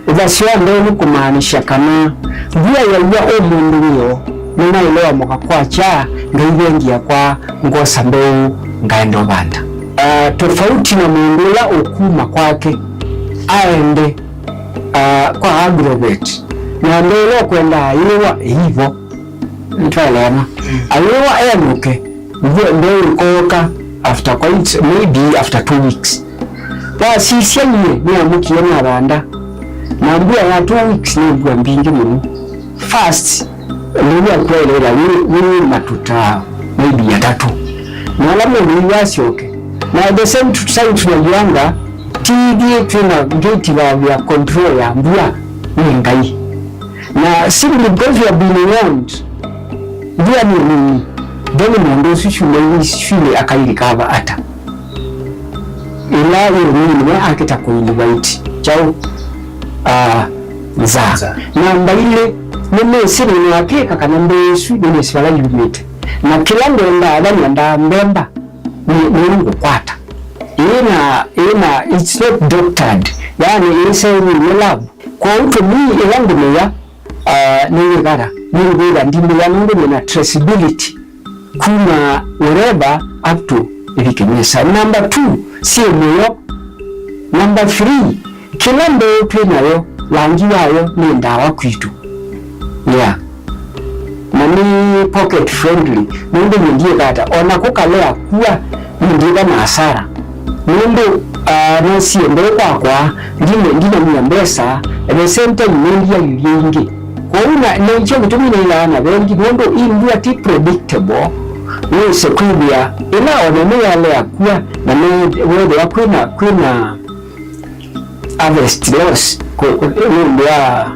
Ũthasyo wa mbeũ nĩ kũmaanisya kana mbua yaiwa ũmũnthĩ wĩoo, nĩnaĩle wamũka kwakya, ngaithengia kwa ngosa mbeũ ngaenda ũvanda. Ah, tofauti na mũndũ ũla ũkuma kwake aende, ah, kwa agrovet, na mbeũ ĩla ũkwenda ayĩwa ĩivo. Nĩtwaelewana? Ayĩwa enũke, mbeũ ĩkooka after quite, maybe after two weeks. Wasisya nyie nĩamũkie navanda, na mbua ya two weeks nĩ mbua mbingĩ mũno. First, lĩu akua ĩlaĩla wĩ, wĩ matuta maybe atatũ. Na ala mũndũ iwe asyoke. Na at the same time tunayuanga, ti ithyĩ twĩ na ngĩti ya control ya mbua, nĩ Ngai. Na simply because you have been warned, mbua nĩ nini, then mũndũ ũsu syumwa isu syĩlĩ akairikava ata? Ĩla yĩ nini we akĩta kũinvite kyaũ? Ah, nzaa. Nzaa. Namba ilĩ, nĩnĩsĩ nĩnakĩka kana mbeũ ĩsu nĩnĩsĩ vala yumĩte. Na kĩla ngwendaa, ava nĩendaa mbemba, nĩ, nĩ ngũkwata. Ĩna, ĩna, it's not doctored. Yaani, ĩseũvĩtw'e lab. Kwoou tũmii ĩla ngũmĩya, ah, nĩwĩkata, nĩngwĩtha ndimĩya nũndũ nĩna traceability kuma wherever up to ĩvike mesa. Number two, syĩ mũyo. Number three, kĩla mbeũ twĩ nayo, langi wayo nĩ ndawa kwitũ. Yeah. Na nĩ pocket friendly, nũndũ nĩ ndiĩkata, o na kũkalea kua, nĩ ndĩva na asara. Nũndũ, ah, no siende kwakwa, ndine, ndinamia mbesa, at the same time nĩ ndialyũlya ingĩ. Kwoou na, na ikyo gĩtumi nĩĩaa na vengi, nũndũ ĩ mbua ti predictable, wĩse kwĩthĩa, ĩla o na nĩyalea kua, na me-, wethĩa kwĩna, kwĩna harvest loss, kũ-, kũ-, nũndũ wa,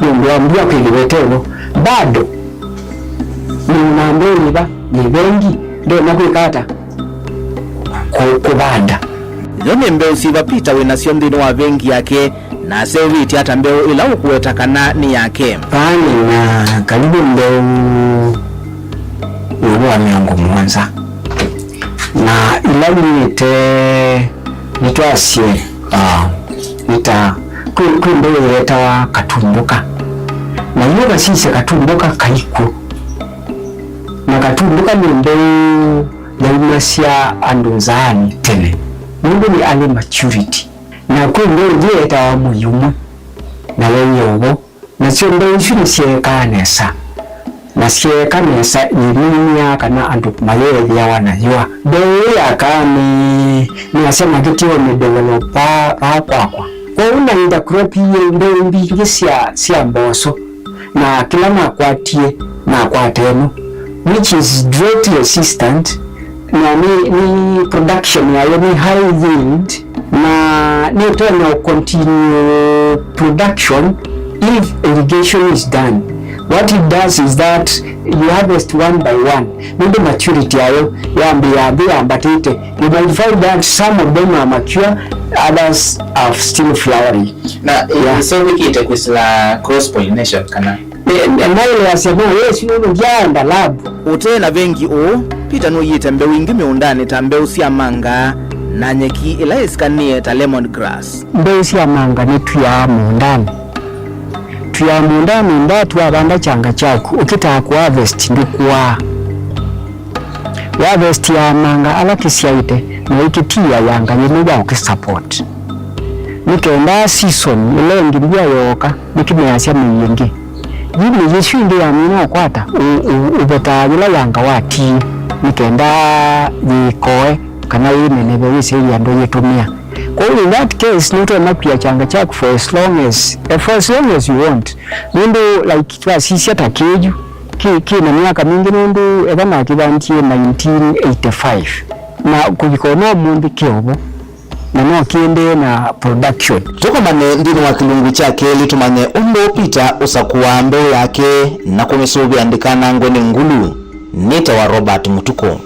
nũndũ wa mbua kwĩthĩwa ĩtevo, bado nĩnambĩĩva nĩ vengi, ndonya kwĩka ata? Kũ-, kũvanda. Yo nĩ mbeũ syĩva Peter wĩ nasyo nthĩnĩ wa vengi yake, na aseũvĩtye ata mbeũ ĩla ũkũweta kana nĩ yake? Vaa nĩna karibu mbeũ ĩũlũ wa mĩongo mũonza, na ila nyuĩte nĩtwasye, ah, nĩ ta, kwĩ, kwĩ mbeũ yeetawa katumbũka, na yu vasisya katumbũka kaikw'o, na katumbũka nĩ mbeũ yaumasya andũ nzaanĩ tene, nũndũ nĩ early maturity, na kwĩ mbeũ ĩngĩ yeetawa mũyumũ, nayo yĩ o vo. Nasyo mbeũ isu nĩsyeekaa nesa, na syeeka nesa, yĩnĩnĩaa kana andũ mayeethĩawa na yũa. Mbeũ ĩĩ ya kaanĩ nĩasya na kĩtĩo nĩ develop vaa, vaa kwakwa. Kwoou na intercrop ii mbeũ mbingĩ sya, sya mboso, na kĩla nakwatie, nakwata ĩno, which is drought resistant, Na nĩ, nĩ production yayo nĩ high yield, na nĩ ũtonya ũ continue production if irrigation is done. What it does is that you harvest one by one. Nũndũ maturity yayo yambĩĩa nthĩ yambatĩte, you might find that some of them are mature, others are still flowering. Na, eh, Yeah. ĩseũvĩkĩte kwĩsĩla cross pollination kana? Eh, eh, naelewa sema, yes, nũndũ ndyaenda lab. Ũte na vengi ũũ, Peter nũiĩte mbeũ ingĩ mĩũndanĩ ta mbeũ sya manga na nyeki ĩla ĩsikanĩe ta lemon grass. Mbeũ sya manga nĩtwiaa mũũndanĩ. Twiaa mũũndanĩ nda twavanda kyanga kyaku, ũkĩtaa kũ harvest ndũkũaa. Wa harvest ya manga ala kĩsyaĩte, na ũikĩtia yanga yĩmwe ya ũkĩ support. Nĩ kenda season ĩla ĩngĩ mbua yooka, nĩkĩmeasya mĩi ĩngĩ. Yu mĩi ĩsu ĩngĩ yamina ũkwata, ũ-, ũ-, ũvetaa yĩla yanga watie, nĩ kenda yĩkoe kana yĩneneve yĩsĩ yĩ andũ yĩtũmĩa. Kwoou in that case, nũtonya kwia kyanga kyaku for as long as, eh, for as long as you want. Nũndũ, like, twasisya ta kĩyu, kĩ, kĩ na myaka mingĩ nũndũ ethwa nakĩvandie nineteen eighty-five. Na kũvika ona ũmũnthĩ kĩ ovo, na no kĩendee na production. Tũkomane nthĩnĩ wa kĩlungu kya kelĩ tũmanye ũndũ Peter ũsakuaa mbeũ yake na kũmĩsũvĩa ndĩkanangwe nĩ ngulu. Nĩtawa Robert Mũtukũ.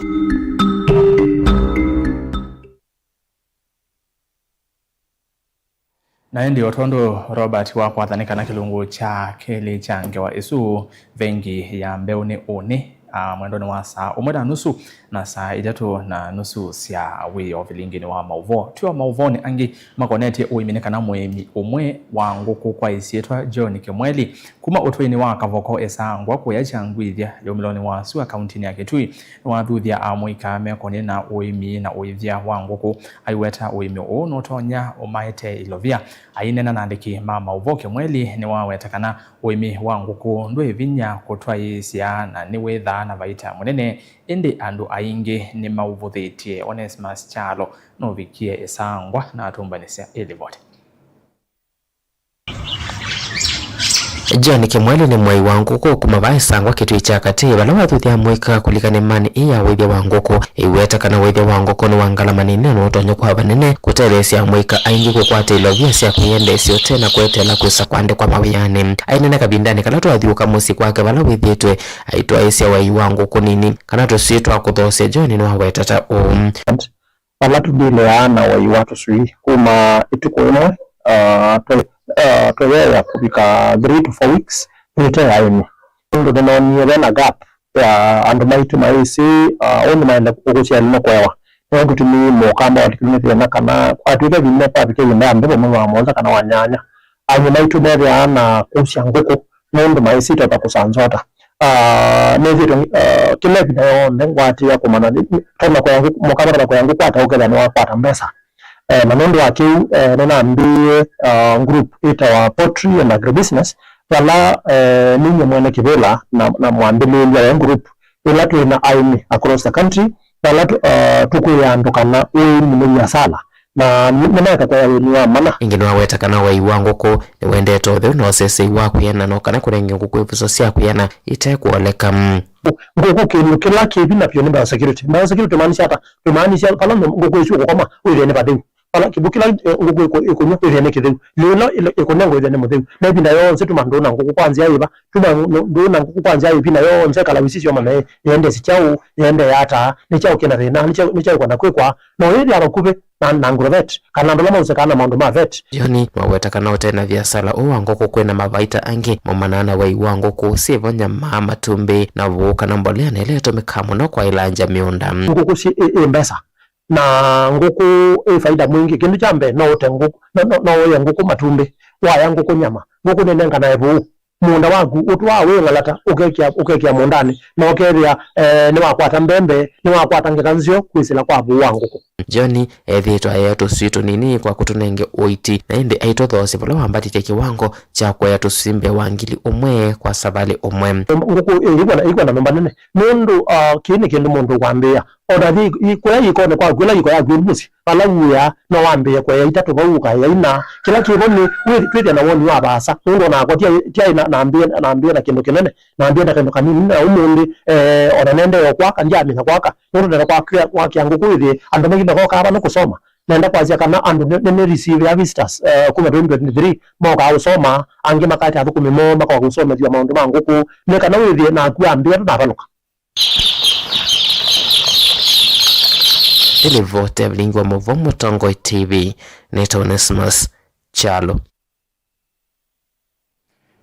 Na ĩndĩ o tondũ Robert wakwatha nĩ kana kĩlungu kya kelĩ kya ngewa ĩsu, vengi ya mbeũ nĩ ũnĩ, a, mwendonĩ wa saa ũmwe na nusu na saa itatũ na nusu sya wĩoo vilingĩnĩ wa maũvoo. Twĩ o maũvoonĩ angĩ makonetye ũĩmi nĩ kana mũĩmi ũmwe wa ngũkũ kwa ĩsyĩtwa John Kĩmweli kuma ũtũinĩ wa Kavoko Ĩsangwa kũya Kyangwĩthya yũmĩlonĩ wa sua kauntinĩ ya Kitui nĩwathuthya amũika mekonĩ na ũĩmi na ũĩthya wa ngũkũ. Aiweta ũĩmi ũũ nũtonya ũmaete ilovia. Aineena na andĩki ma maũvoo, Kĩmweli nĩwaweta kana ũĩmi wa ngũkũ ndwĩ vinya kũtwaĩĩsya na nĩwĩthaa na vaita mũnene, ĩndĩ andũ aingĩ nĩmaũvũthĩtye. Onesmus Kyalo nũvikie Ĩsangwa na atũmbanĩsya ĩ livoti. John Kĩmweli nĩ mũai wa ngũkũ kuma vaa Ĩsangwa Kitui kya Katĩ, vala wathuthya amũika kũlika nĩmanĩ ĩ ya ũĩthya wa ngũkũ. Ĩweta kana ũĩthya wa ngũkũ nĩ wa ngalama nini na nũtonya kwa vanene kũtetheesya amũika aingĩ kũkwata ilovia sya kwĩyendeesya ũte na kweteela kwĩsa kwandĩkwa mawĩanĩ. Ainena kavindanĩ kala twathyũũka mũsyĩ kwake vala wĩthĩĩtwe aitwaĩĩsya ũai wa ngũkũ nini kana tũswii twa kũthoosya. John nĩwaweta ta ũũ. Vala tũndĩleaa na ũai wa tũswii kuma ĩtukũ ĩmwe, ah, twe-, ah, tweyeea kũvika three to four weeks twĩte aĩmi. Nũndũ nĩnoonie ve na gap ya andũ maitũ maĩsĩ, ah, ũndũ maĩle ngũkũ syaĩle nĩ kũewa. Nĩyo kĩtumi mũkamba walikilwe nĩ thĩna kana kwatw'ĩka ĩvinda kwavika ĩvinda ya mbevo mwei wa mũonza kana wa nyanya, aĩmi maitũ methĩawa na kũsya ngũkũ nũndũ maĩsĩ itonya kũsanzota. Ah, nĩthĩtwe, ah, kĩla ĩvinda yonthe ngwatĩĩa kũmanya nĩ, nĩ, tona kũya ngũkũ, mũkamba tona kũya ngũkũ ata ũkethĩa nĩwakwata mbesa. Eh, na nũndũ wa kĩu, eh, nĩnambĩĩe, ah, group ĩtawa Poultry and Agribusiness, vala, eh, ninyie mwene kĩvĩla na, na mwambĩlĩĩlya wa group ĩla twĩ na aĩmi across the country, vala tũ-, ah, tũkwĩaa andũ kana ũĩmi nĩ viasala. Na nĩ, nĩmaeka kũya ũĩmi wa mana. Ĩngĩ nĩwaweta kana ũai wa ngũkũ nĩwendete ũtheu na ũsesei wa kwĩanana, o kana kũnenge ngũkũ ivũsyo sya kwĩana ite kũoleka. Ngũkũ kĩndũ kĩla kĩ vinya vyũ nĩ biosecurity. Biosecurity tũmaanisya ata? Tũmaanisya vala ngũkũ ĩsu ĩkũkoma wĩthĩe nĩ vatheu. Vala kĩw'ũ kĩla, eh, ngũkũ ĩkũ-, ĩkũnywa wĩthĩe nĩ kĩtheu. Lĩu ĩla ĩla ĩkũnengwa wĩthĩe nĩ mũtheu. Na ĩvinda yonthe tuma ndũũ na ngũkũ kwa nzĩa yĩva? Tuma ndũũ na ngũkũ kwa nzĩa yĩva? Ĩvinda yonthe ĩkala ũisisya ũmanye ĩendesye kyaũ, ĩendeea ata, nĩ kyaũ kĩna thĩna, nĩ kyaũ, nĩ kyaũ kwenda kwĩkwa. Na ũyĩthĩa vakuvĩ na, na agrovet, kana andũ ala maũsekaa na maũndũ ma vet. John nĩwaweta kana ũte na viasala ũũ wa ngũkũ kwĩ na mavaita angĩ maumanaa na wai wa ngũkũ, syĩvo nyama, matumbĩ, na vũũ kana mbolea, na ĩla ĩtũmĩkaa mũno kwaĩlangya mĩũnda. Ngũkũ syĩ ĩ, ĩ mbesa, na ngũkũ ĩ faida mwingĩ. Kĩndũ kya mbee, no ũte ngũkũ, no, no, no ũye ngũkũ matumbĩ, waya ngũkũ nyama, ngũkũ nĩnenganae vũũ. Mũũnda waku ũtwaa wĩng'alata, ũkekĩa, ũkekĩa mũũndanĩ, na ũkethĩa, eh, nĩwakwata mbembe, nĩwakwata ngetha nzeo kwĩsĩla kwa vũũ wa ngũkũ. John ethĩĩtwe aea tũswii tũnini kwa kũtũnenge ũiti, na ĩndĩ aitũthoosya vala wambatĩtye kĩwango kya kũea tũswii mbee wa ngili ũmwe kwa savalĩ ũmwe. Ngũkũ ĩĩ ĩkwenda, ĩkwenda nyũmba nene, nũndũ, ah, kĩĩ nĩ kĩndũ mũndũ ũkwambĩĩa. Ona thi, i-, kũya ikonĩ kwaku, ĩla iko yaku ĩlu mũsyĩ, vala ũĩa, no wambĩĩe kũea itatũ vau, ũkaea ina. Kĩla kĩvo nĩ wĩ-, twĩthĩa na woni wa vaasa, nũndũ onakwa tyaĩ, tyaĩ na, nambĩĩe, nambĩĩe na kĩndũ kĩnene, nambĩĩe na kĩndũ kanini, na ũmũnthĩ, eh, ona nendee o kwaka, ndyamina kwaka, nũndũ nenda kwakĩa, kwakĩa ngũkũ ĩthĩe andũ maingĩ makokaa vano kũsoma. Nenda kwasya kana andũ nĩ, nĩ, nĩ receive ya visitors, eh, kuma twenty twenty-three, mokaa ũsoma, angĩ makaete athũkũmi moo, makoka kũsomethw'a maũndũ ma ngũkũ, nĩ kana wĩthĩe naku ambĩĩa tũnavalũka. Ĩlivoti ya vilingi wa mũvo Mũtongoi T V, nĩtawa Onesmus Kyalo.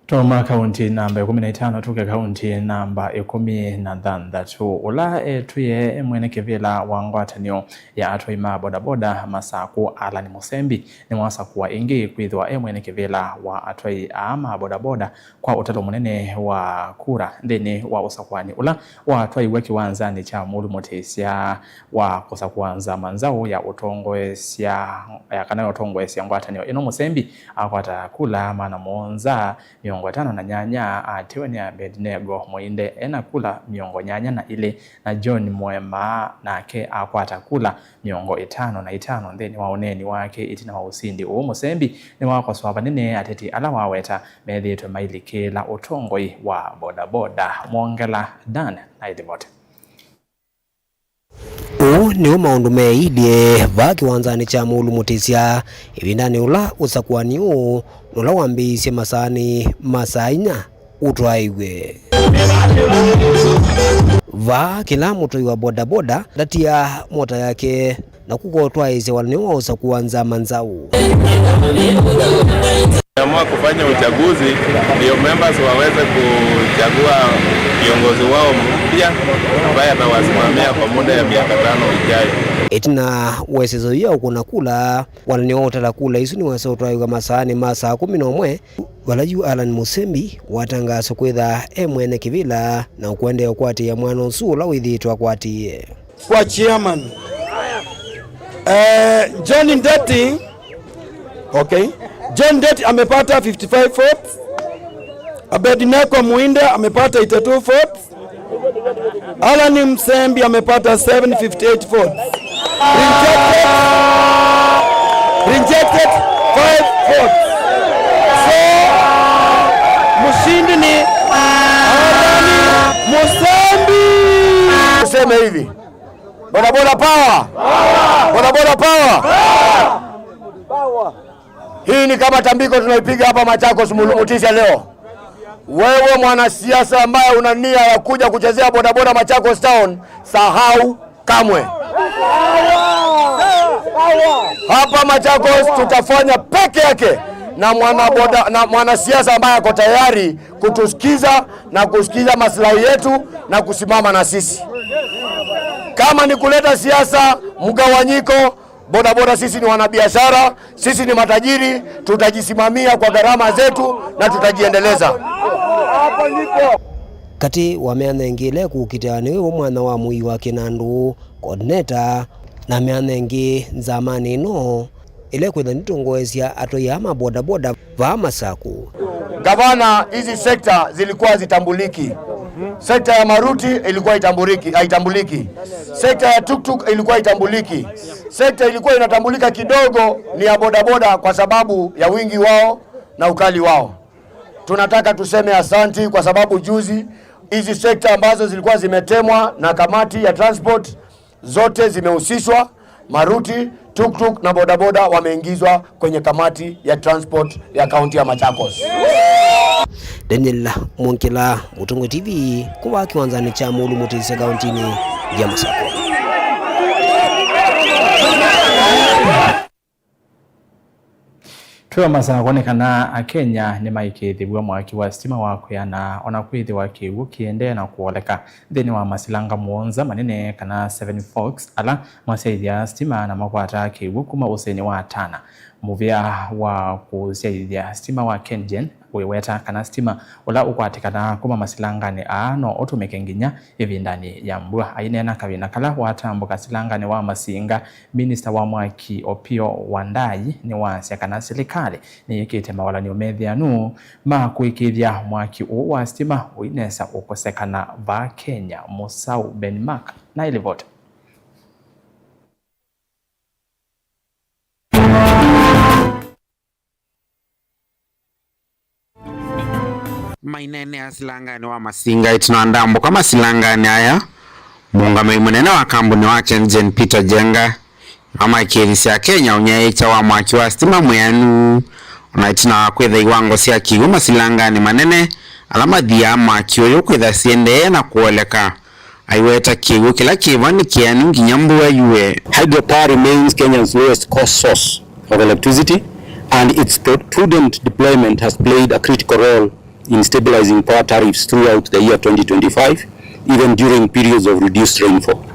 Twauma kaunti namba ĩkũmi na itano tũke kaunti namba ĩkũmi na thanthatũ. Ũla etwĩe e mwene kĩvĩla wa ngwatanĩo ya atwai ma bodaboda Masaku, Allan Mũsembi, nĩwasakũa ĩngĩ kwĩthĩwa e mwene kĩvĩla wa atwai aa ma bodaboda kwa ũtalo mũnene wa kura nthĩnĩ wa ũsakũani ũla watwaiwe kĩwanzanĩ kya Mũũlu Mũtĩsya wa kũsakũa nzama nzaũ ya ũtongoesya, ya kana ya ũtongoesya ngwatanĩo ĩno. Mũsembi akwata kula maana mũonza mĩongo ĩtano na nyanya, atiwe nĩ Abednego Mũinde ena kula mĩongo nyanya na ilĩ, na John Mũema nake akwata kula mĩongo ĩtano na itano nthĩnĩ wa ũneeni wake ĩtina wa ũsindi ũũ. Mũsembi nĩwakosoa vanene ateti ala waweta methĩĩtwe mailikĩĩla ũtongoi wa bodaboda. Mwongela Dan na ĩlivoti. Ũũ nĩw'o maũndũ meeilye vaa kĩwanzanĩ kya Mũũlu Mũtĩsya ĩvindanĩ ũla ũsakũani ũũ, na ũla wambĩĩisye masaanĩ ma saa inya ũtwaĩw'e. Vaa kĩla mũtwai wa bodaboda ndatiaa mota yake na kũkotwaĩĩsya walany'o wa ũsakũa nzama nzaũ. Tumeamua kufanya uchaguzi ndio members waweze kuchagua kiongozi wao mpya ambaye atawasimamia kwa muda ya miaka tano ijayo. Ĩtina wa ĩseso yĩu ya ũkũna kula, walany'o wa ũtala kula isu nĩwesa ũtwaĩw'a masaanĩ ma saa kũmi na ũmwe, vala yu Allan Mũsembi watangaaswa kwĩtha e mwene kĩvĩla na ũkũendeea ũkwatĩĩa mwena ũsu ũla wĩthĩĩtwe akwatĩĩe. Kwa chairman. Eh, John Ndeti. Okay. John Ndeti amepata fifty-five votes. Abednego Muinde amepata eighty-two votes. Allan Msembi amepata seven fifty-eight votes. Rejected. Rejected, five votes. So, mshindi ni Allan Msembi. Tuseme hivi. Bodaboda power. Bodaboda power. Hii ni kama tambiko tunaipiga hapa Machakos Mulu-, Mutisya leo. Wewe mwanasiasa ambaye una nia ya kuja kuchezea bodaboda Machakos Town, sahau kamwe. Hapa Machakos tutafanya peke yake na mwana boda, na mwanasiasa ambaye ako tayari kutusikiza na kusikiza maslahi yetu na kusimama na sisi. Kama ni kuleta siasa, mgawanyiko, bodaboda sisi ni wanabiashara, sisi ni matajiri, tutajisimamia kwa gharama zetu na tutajiendeleza. Katĩ wa mĩanya ĩngĩ ĩla ĩkũkita nĩwĩw'o mwana wa mũi wa Kĩnandũ, coordinator, na mĩanya ĩngĩ nzamanĩ ĩno ĩla ĩkwĩtha nĩtongoesya atwai aa ma bodaboda vaa Masaku. Gavana, hizi sekta zilikuwa hazitambuliki. Sekta ya maruti ilikuwa haitambuliki, haitambuliki. Sekta ya tuktuk ilikuwa haitambuliki. Sekta ilikuwa inatambulika kidogo ni ya bodaboda kwa sababu ya wingi wao na ukali wao. Tunataka tuseme asanti kwa sababu juzi hizi sekta ambazo zilikuwa zimetemwa na kamati ya transport zote zimehusishwa, maruti, tuktuk na bodaboda wameingizwa kwenye kamati ya transport ya kaunti ya Machakos. Daniel Mwongela, Mũtongoi T V, kuma kĩwanzanĩ kya Mũũlu Mũtĩsya kauntinĩ ya Masakũ. Twĩ o Masakũ nĩ kana Akenya nĩmaĩkĩĩthĩw'e mwaki wa sitima wa kwĩana, o na kwĩthĩwa kĩw'ũ kĩendee na kũoleka. Nthĩnĩ wa masilanga mũonza manene, kana Seven Forks, ala masyaĩthya sitima na makwataa kĩw'ũ kuma ũsĩnĩ wa Tana, mũvĩa wa kũsyaĩthya sitima wa KenGen wĩweta kana sitima ũla ũkwatĩkanaa kuma masilanganĩ aa no ũtũmĩke nginya ĩvindanĩ ya mbua. Aineena kavinda kala watambũka silanganĩ wa Masinga, minista wa mwaki Opiyo Wandayi nĩwasya kana silikalĩ nĩyĩkĩte mawalany'o methĩanu ma kũĩkĩĩthya mwaki ũũ wa sitima ũinesa ũkosekana vaa Kenya. Mũsaũ Ben Mark na ĩlivoti. Maineenea silanganĩ wa masinga ĩtina wa ndambũka masilanganĩ aya, mũũngamĩi mũnene wa kambuni wa KenGen Peter Njenga nĩwamakĩĩthisye Akenya ũnyaĩĩkya wa mwaki wa sitima mwĩanu, ona ĩtina wa kwĩtha iwango sya kĩw'ũ masilanganĩ manene ala mathiaa mwaki ũyũ kwĩtha syĩendee na kũoleka. Aiweta kĩw'ũ kĩla kĩvo nĩ kĩanu nginya mbua yue. Hydropower remains Kenya's lowest cost source of electricity, and its pro-, prudent deployment has played a critical role in stabilizing power tariffs throughout the year twenty twenty-five, even during periods of reduced rainfall.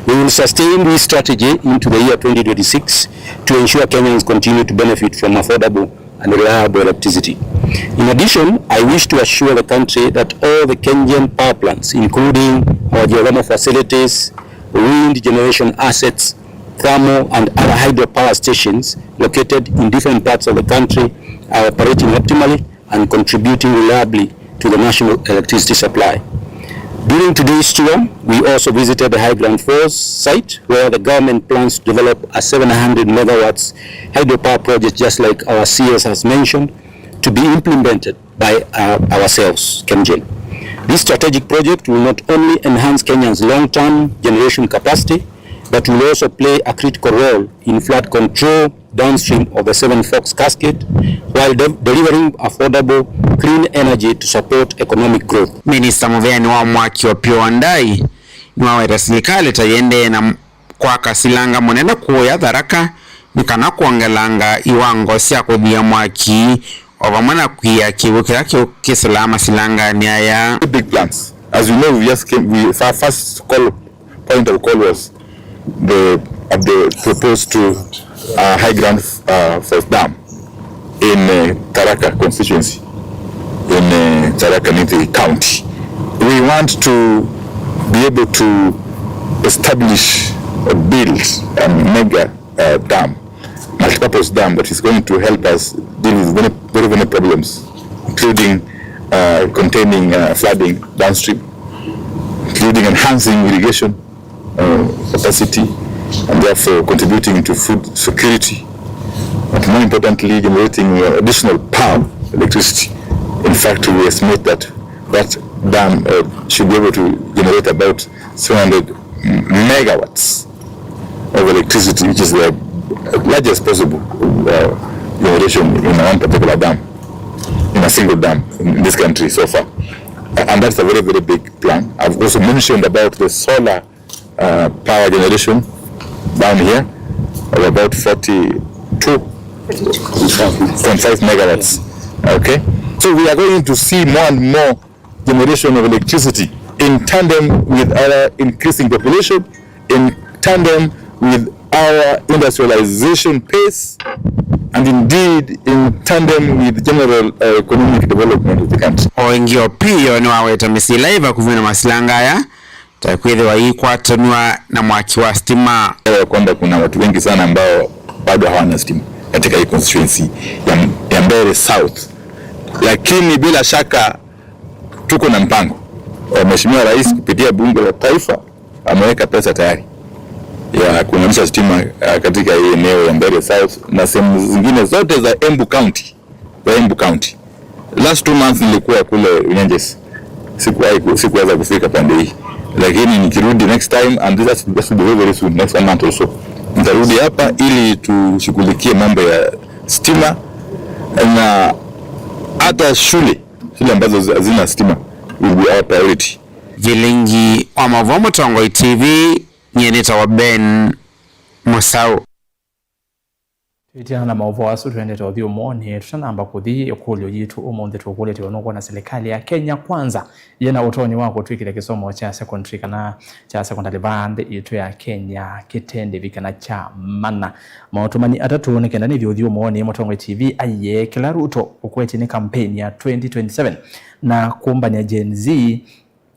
We will sustain this strategy into the year twenty twenty-six to ensure Kenyans continue to benefit from affordable and reliable electricity. In addition, I wish to assure the country that all the KenGen power plants, including our geothermal facilities, wind generation assets, thermal and other hydropower stations located in different parts of the country, are operating optimally and contributing reliably to the national electricity supply. During today's tour, we also visited the High Ground Falls site, where the government plans to develop a seven hundred megawatts hydropower project, just like our C S has mentioned, to be implemented by, uh, ourselves, KenGen. This strategic project will not only enhance Kenya's long-term generation capacity, but will also play a critical role in flood control downstream of the Seven Forks Cascade, while de-, delivering affordable, clean energy to support economic growth. Minista mũveanĩ wa mwaki Opiyo Wandayi nĩwaweta silikalĩ ta yĩendee na kwaka silanga mũnene kũũya Tharaka nĩ kana kwongelanga iwango sya kũthia mwaki, o vamwe na kwia kĩw'ũ kĩla kĩ-, kĩsĩlaa masilanganĩ aya. Big plans. As you know, we just came, we, our first call, point of call was the, at the proposed to, uh, High Ground, uh, Falls Dam in, uh, Tharaka constituency, in, uh, Tharaka Nithi County. We want to be able to establish or build a mega, uh, dam, multipurpose dam that is going to help us deal with many, very many problems, including, uh, containing, uh, flooding downstream, including enhancing irrigation, uh, capacity, and therefore contributing to food security, but more importantly, generating, uh, additional power, electricity. In fact, we estimate that that dam, uh, should be able to generate about seven hundred megawatts of electricity, which is the largest possible, uh, generation in one particular dam, in a single dam in this country so far. A-, and that's a very, very big plan. I've also mentioned about the solar, uh, power generation down here of about forty-two point five megawatts. Okay, so we are going to see more and more generation of electricity in tandem with our increasing population, in tandem with our industrialization pace, and indeed in tandem with general, uh, economic development of the country. O ĩngĩ, Opiyo nĩwaweta mĩsyĩ ĩla yĩ vakuvĩ na masilanga aya ta kwĩthĩwa iikwatanw'a na mwaki wa sitima. Elewa kwamba kuna watu wengi sana ambao bado hawana stima katika hii constituency ya, ya Mbeere South, lakini bila shaka tuko na mpango. Eh, Mheshimiwa Rais kupitia Bunge la Taifa ameweka pesa tayari ya kuunganisha stima, eh, katika hii eneo ya Mbeere South na sehemu zingine zote za Embu County, za Embu County. Last two months nilikuwa kule Unyenjes. Sikuwahi ku-, sikuweza kufika pande hii. Lakini nikirudi next time, and this has, this will be very, very soon, next one month or so. Nitarudi hapa ili tushughulikie mambo ya stima na hata shule, shule ambazo zi-, hazina stima will be our priority. Vilingi wa Mauvoo, Mũtongoi T V, nyie nĩtawa Ben Mũsaũ. Twĩtiana na maũvoo asu, twendete ũthi ũmonĩ. Tũtanamba kũthi ĩkũlyo yitũ ũmũnthĩ, tũkũlĩtye we nũkwona silikalĩ ya Kenya Kwanza yĩna ũtonyi wa kũtw'ĩkĩthya kĩsomo kya secondary kana kya secondary vaa nthĩ yitũ ya Kenya kĩtendĩvi kana kya mana? Maũtũmani atatũ nĩ kenda nĩthi ũthi ũmonĩ. Mũtongoi T V aiee kĩla Ruto ũkwetye nĩ kampeni ya twenty twenty-seven na kũmbany'a Gen Z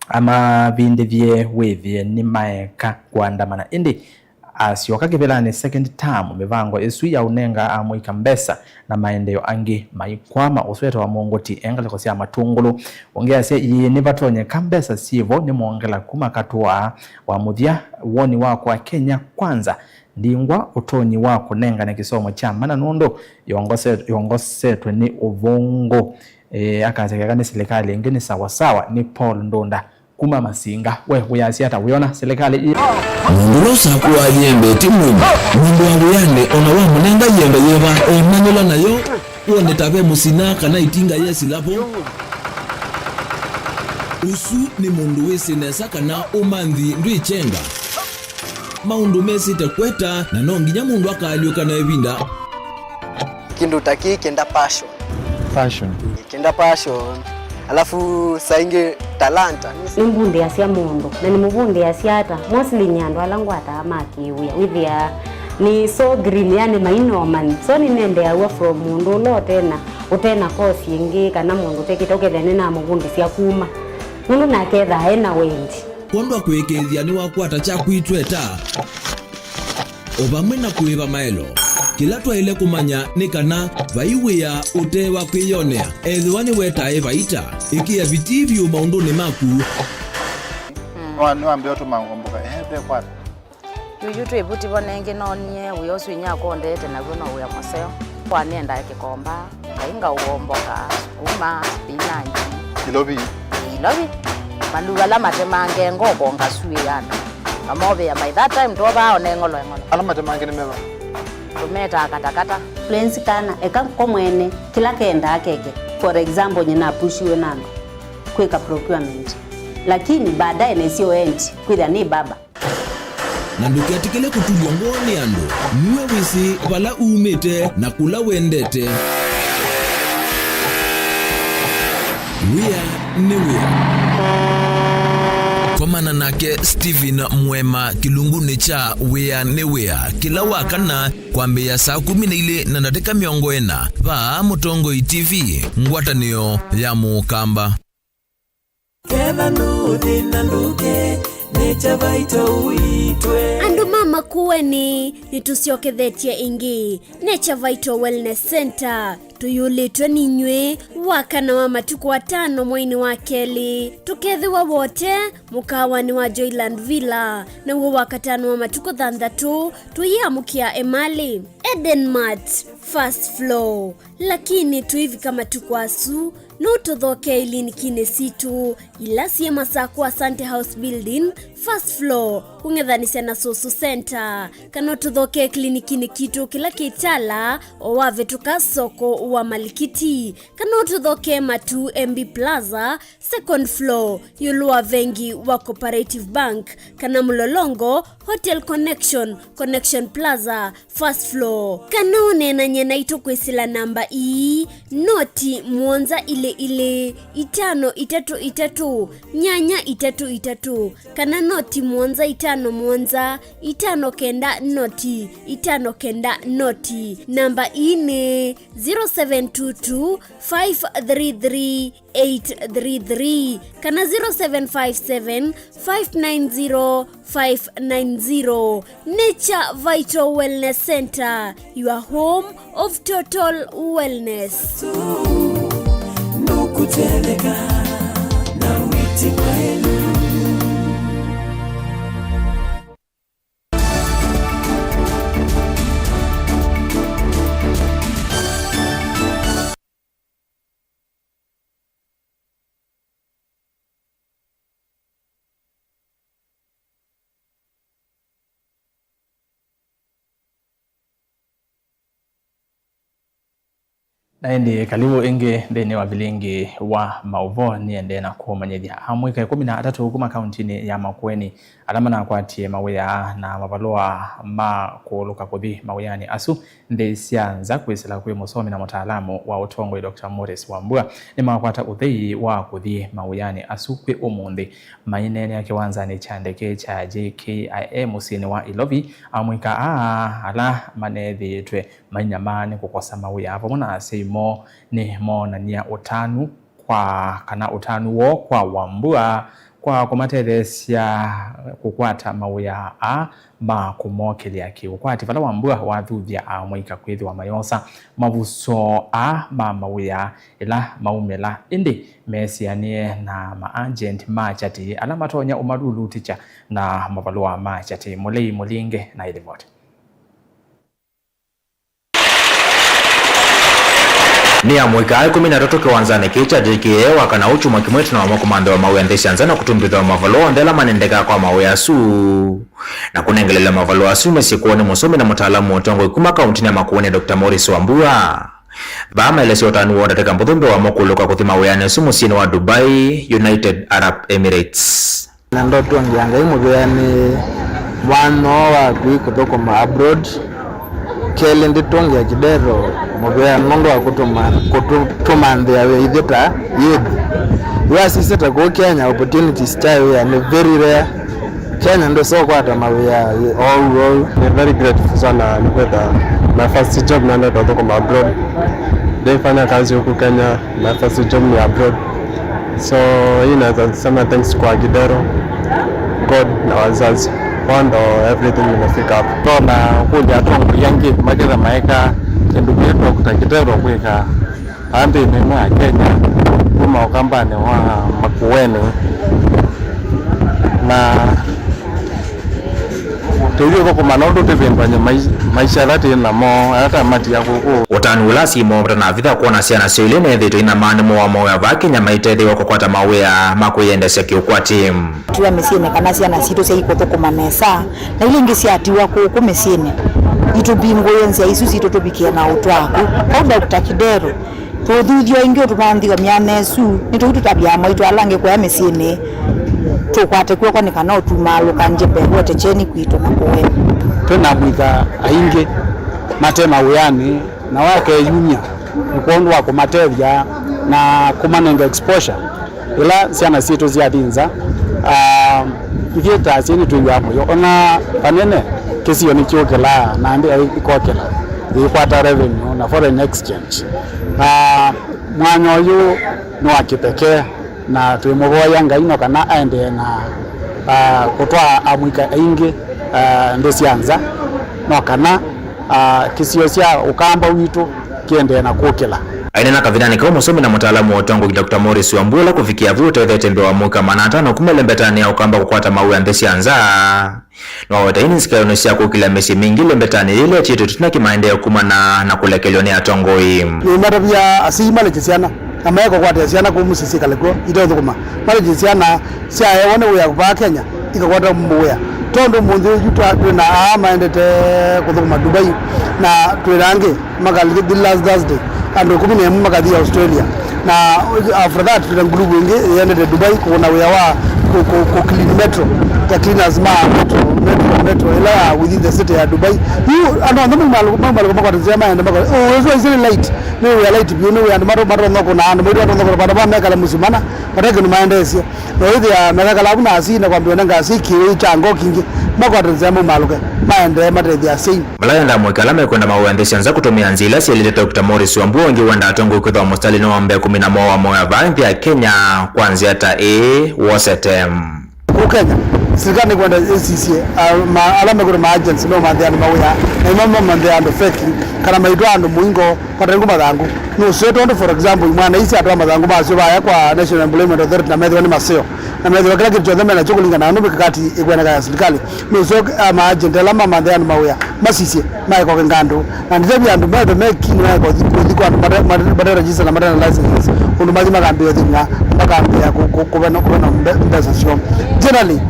amavindĩthye wĩthĩe nĩmaeka kũandamana, ĩndĩ asyoka kĩvĩlanĩ second term, mĩvango ĩsu ya ũnenga amũika mbesa na maendeeo angĩ maikwama. Ũsu etawa Mũngũti e ngalĩko sya Matũngũlũ. Ũngĩ asya, ĩĩ, nĩvatonyeka mbesa syĩvo nĩmwongela kuma katũa wa mũthya. Woni wakwa, Kenya Kwanza ndingwa ũtonyi wa kũnengane kĩsomo kya mana nũndũ yongose-, yongosetwe nĩ ũvũngũ. Ĩĩ, akasya keka nĩ silikalĩ ĩngĩ nĩ sawa sawa. Nĩ Paul Ndunda kuma Masinga. We wĩasya ata? Wĩona silikalĩ ĩ? Mũndũ ũla ũsakũaa yembe ti mũimu. Mũndũ wa wĩanĩ ona wamũnenga yembe yĩva, emanyũla nayo, wone ta ve mũsina kana ĩtinga yesila vo. Ũsu nĩ mũndũ wĩsĩ nesa kana ũmanthi ndwĩkyenga. Maũndũ mesĩte kweta, na no nginya mũndũ akaalyũka na ĩvinda. Kĩndũ ta kĩĩ kĩenda passion. Passion. Kĩenda passion. Alafu saa ingĩ talanta. Nĩmbundĩasya mũndũ, na nĩmũvundĩasya ata? Mostly nĩ andũ ala ngwataa ma kĩwĩa. Wĩthĩaa nĩ so green, yani mainomani. So nĩnendeaw'a from mũndũ ũla ũtena, ũtena course ĩngĩ, kana mũndũ ũtekĩte, ũkethĩa nĩnamũvundĩsya kuma. Nũndũ nake ethaa ena wendi. Kwondwa kũĩkĩĩthya nĩwakwata kyaku itweta, o vamwe na kũĩva maelo. Kĩla twaĩle kũmanya nĩ kana vai wĩa ũte wa kwĩyonea, ethĩwa nĩwetae vaita. Ĩkĩa vitii vyũ maũndũnĩ maku. Nĩwa-, nĩwambĩa ũtũma ngomboka, ehe, ve kwata. Yuyu twĩ vuti vo nengĩ noonie wĩa ũsu inyakwa ũndeete naw'o no wĩa mũseo. Kwa nĩendaa kĩkomba, ngai ngaũomboka, sukuma, spinach. Ilovi. Ilovi. Maluva ala matemange ngoko ngasuĩe andũ. Mamovĩa by that time twovaa one ng'olo eng'olo. Ala matemange nĩ meva? Tũmetaa katakata. Florence kana eka ko mwene kĩla kendaa keke. For example, nyina apushiwe na andũ kwĩka procurement. Lakini baadaye nesio endi kwĩthĩa nĩ baba. Na ndũketĩkĩle kũtulw'a ngoo nĩ andũ. Nue wĩsĩ vala umĩte na kũla wendete. Wĩa nĩ wĩa. Komana nake Stephen Mwema kĩlungunĩ kya Wĩa nĩ Wĩa kĩla wa kana kwambĩĩa saa kũmi na ilĩ na ndatĩka mĩongo ĩna vaa Mũtongoi T V, ngwatanĩo ya Mũkamba. Ketha ndũthĩna ndũke, nĩ kya vaito ũitwe. Andũ ma Makueni, nĩtũsyokethetye ĩngĩ. Nature Vital Wellness Center, tũyũlĩtwe ninyw'ĩ wakana wa matukũ atano mweinĩ wa kelĩ. Tũkethĩwa Wote, mũkaawanĩ wa Joyland Villa, naw'o wakatano wa matukũ thanthatũ, tũyĩamũkĩa Emali. Eden Mart, first floor. Lakini tũivika matukũ asu, no tũthokee ilinikinĩ sitũ ila syĩ Masakũ Asante House Building, first floor, kũng'ethanĩsya na Susu Center, kana ũtũthokee klinikinĩ kitũ kĩla kĩ Tala, o wavĩtũka soko wa Malikiti, kana ũtũthokee Matu M B Plaza, second floor, ĩũlũ wa vengi wa Cooperative Bank, kana Mlolongo, Hotel Connection, Connection Plaza, first floor. Kana ũneenany'e naitũ kwĩsĩla namba ii, noti mũonza ilĩ ilĩ, itano itatũ itatũ, nyanya itatũ itatũ, kana noti mũonza itano mũonza, itano kenda noti, itano kenda noti. Namba ii nĩ zero seven two two, five three three, eight three three kana zero seven five seven, five nine zero, five nine zero. Nature Vital Wellness Center, your home of total wellness. Nũkũtetheka na wĩti mwaĩlu. Na ĩndĩ, kalivu ĩngĩ nthĩnĩ wa vilingi wa maũvoo. Nĩendee na kũmanyĩthya amũika ĩkũmi na atatũ kuma kauntinĩ ya Makueni ala manakwatie mawĩa na mavalũa ma kũũlũka kũthi mawĩanĩ asu nthĩ sya nza kwĩsĩla kwĩ mũsomi na mũtaalamu wa ũtongoi, Doctor Morris Wambua, nĩmakwata ũthei wa kũthi mawĩanĩ asu kwĩ ũmũnthĩ. Maineenea kĩwanzanĩ kya ndeke kya J K I A mũsyĩnĩ wa Ilovi, amũika aa ala maneethĩĩtwe mainyamaa nĩ kũkosa mawĩa vamwe na asyai moo nĩmoonany'a ũtanu kwa, kana ũtanu woo kwa Wambua kwa kũmatetheesya kũkwata mawĩa aa ma kũmookĩlya kĩũkwati. Vala Wambua wathuthya amũika kwĩthĩwa mayosa mavuso aa ma mawĩa ĩla maumĩla, ĩndĩ meesĩanĩe na ma agent ma Chati ala matonya ũmalulutĩkya na mavalũa ma Chati. Mũlei Mũlinge na ĩlivoti. Nĩ amũika ĩkũmi na atatũ kĩwanzanĩ kĩĩ kya J K A wa kana ũkyumwa kĩmwe ĩtina wa makomandĩ wa mawĩa nthĩ sya nza na kũtumbĩthwa mavalũa onthe ala manendekaa kwa mawĩa asu, na kũnengeleelwa mavalũa asu mĩsyĩ kwoo nĩ mũsomi na mũtaalamu wa ũtongoi kuma kauntinĩ ya Makueni, Doctor Maurice Wambua. Vaa maelesya ũtanu woo ndatĩka mbũthũ mbee wa mo kũlũka kũthi mawĩanĩ asu mũsyĩnĩ wa Dubai, United Arab Emirates. Na ndatũngĩa Ngai mũvea nĩ mwanya wa kũthi kũthũkũma abroad. Kelĩ, ndĩtũngĩa Kidero mũvea nũndũ wa kũtũma, kũtũmanthĩa wĩa ithyĩ ta youth. Yu asisye ta kũu Kenya, opportunities sya wĩa nĩ very rare. Kenya ndũsũkwata mawĩa oou oou. Ni very grateful sana nĩkwĩtha my first job naendete ũthũkũma abroad. Ndĩfanya kazi huku Kenya, my first job ni abroad. So hii naweza sema thanks kwa Kidero, God na wazazi. Wao ndo everything nimefika hapa. Tona kũlya atongoi angĩ maketha maeka kĩndũ kĩĩ Doctor Kidero kwĩka. Aa nthĩnĩ ĩno ya Kenya, kuma ũkambanĩ wa Makueni, na tũithi ũthũkũma nũndũ tũvĩndũany'a mai-, maisha ala twĩ namo, ala twamatia kũkũ. Ũtanu ũla asyai moo matanavitha kwona syana syoo ilĩ nethĩĩtwe inamaanemwa wa mawĩa vaa Kenya maitetheew'a kũkwata mawĩa ma kwĩyendeesya kĩũkwati. Tiwa mĩsyĩnĩ kana syana sitũ syaikũthũkũma nesa, na ila ingĩ syatiwa kũkũ mĩsyĩnĩ. Itũvingũĩe nzĩa isu sitũ tũvikĩe na ũtwaku. Kau Doctor Kidero, tũũthuthya ĩngĩ ũtũmanthĩe myanya ĩsu, nĩ tũu tũtavya amaitũ ala angĩ kũya mĩsyĩnĩ, tũkwate kw'oko nĩ kana ũtumaalũka njĩve wete kyeni kwitũ na kũwe. Twĩ na amũika aingĩ mate mawĩanĩ, nao akeyumya nĩ kwondũ wa kũmatethya na kũmanenga exposure. Ĩla syana sitũ syathi nza, ah, ithyĩ ta asyai nĩtwĩw'aa mũyo. Ona vanene kĩsio nĩkyũkĩlaa na nthĩ ĩkokĩla, yĩkwata revenue na foreign exchange. Ah, mwanya ũyũ nĩ wa kĩpekee, na twĩmũvoya Ngai no kana aendee na, ah, kũtwaa amũika aingĩ, ah, nthĩ sya nza, no kana, ah, kĩsio sya Ũkamba witũ kĩendee na kũkĩla. Aineena kavindanĩ kau, mũsomi na mũtaalamu wa ũtongoi Doctor Maurice Wambua ũla kũvikĩa vu ũtethete mbee wa amũika maana atano kuma ĩlembetanĩ ya Ũkamba kũkwata mawĩa nthĩ sya nza. Nĩwaweta ii nĩ nzika yonesya kũkĩla mĩsyĩ mingĩ ĩlembetanĩ yĩĩ ĩla ĩtiĩtwe ĩtina kĩmaendeeo kumana na kũlekelw'a nĩ atongoi. Nĩmatavya asyai malekye syana na maeka kũkwatĩa syana kũu mũsyĩ syĩkale kw'o iteũthũkũma. Malekye syana syaewa nĩ wĩa vaa Kenya ikakwata wĩa. Tondũ ũmũnthĩ ũyũ twa-, twĩ na aa maendete kũthũkũma Dubai, na twĩ na angĩ makalika the last Thursday, andũ ĩkũmi na ĩmwe makathi Australia. Na after that, twĩ na nguluvu ĩngĩ ĩendete Dubai kũkũna wĩa wa kũ-, kũ-, kũ clean metro, ta cleaners ma metro, metro, metro ĩla ya within the city ya Dubai. Yu andũ onthe maumalũko, maumalũko makwata nzĩa maende makwa, "Oh, ũsu aisye nĩ light, nĩ wĩa light vyũ, nĩ wĩa andũ matonya kũna, andũ maitũ matonya kũna, vandũ va mekala mũsyĩ mana, vate kĩndũ maendeesye." Na wĩthĩa mekakala vu na asii na kwambĩwa nĩ ngasi kĩwĩu kya ngoo kingĩ, makwate nzĩa maumalũke, maendee matethye asyai. Vala wenda amũika ala mekwenda mawĩa nthĩ sya nza kũtũmĩa nzĩa ila syaĩlĩte, Doctor Maurice Wambua ũngĩ wenda atongoi kwĩthĩwa mũsitalĩnĩ wa mbee kũmina mowaa wa mawĩa vaa nthĩ ya Kenya kwa nzĩa ta ĩĩ wosete. Kũu Kenya, silikalĩ nĩkwenda ĩsisye, ah, ma-, ala mekwĩtwa ma agents meũmanthĩa andũ mawĩa, na ĩmwe meũmanthĩa andũ feki, kana maitwa andũ mũingo, Kwatangũ mathangũ. Nũseo tondũ, for example, imwana isi atwaa mathangũ masyo vaya kwa National Employment Authority na methĩwa nĩ maseo. Na methĩwa kĩla kĩndũ kyonthe menakyo kũlingana na mikakati ĩkwoneka ya silikalĩ. Nũseo, ah, ma agent ala mamanthĩa andũ mawĩa masisye, maĩkoke ngandũ. Na nditavya andũ methe me keen maĩkothi kũthi kwa andũ mate-, mate-, mate register na mate na licenses. Ũndũ mathi makambĩĩa ũthĩna, makambĩĩa kũ-, kũ-, kũvena, kũvena mbe-, mbesa syoo. Generally,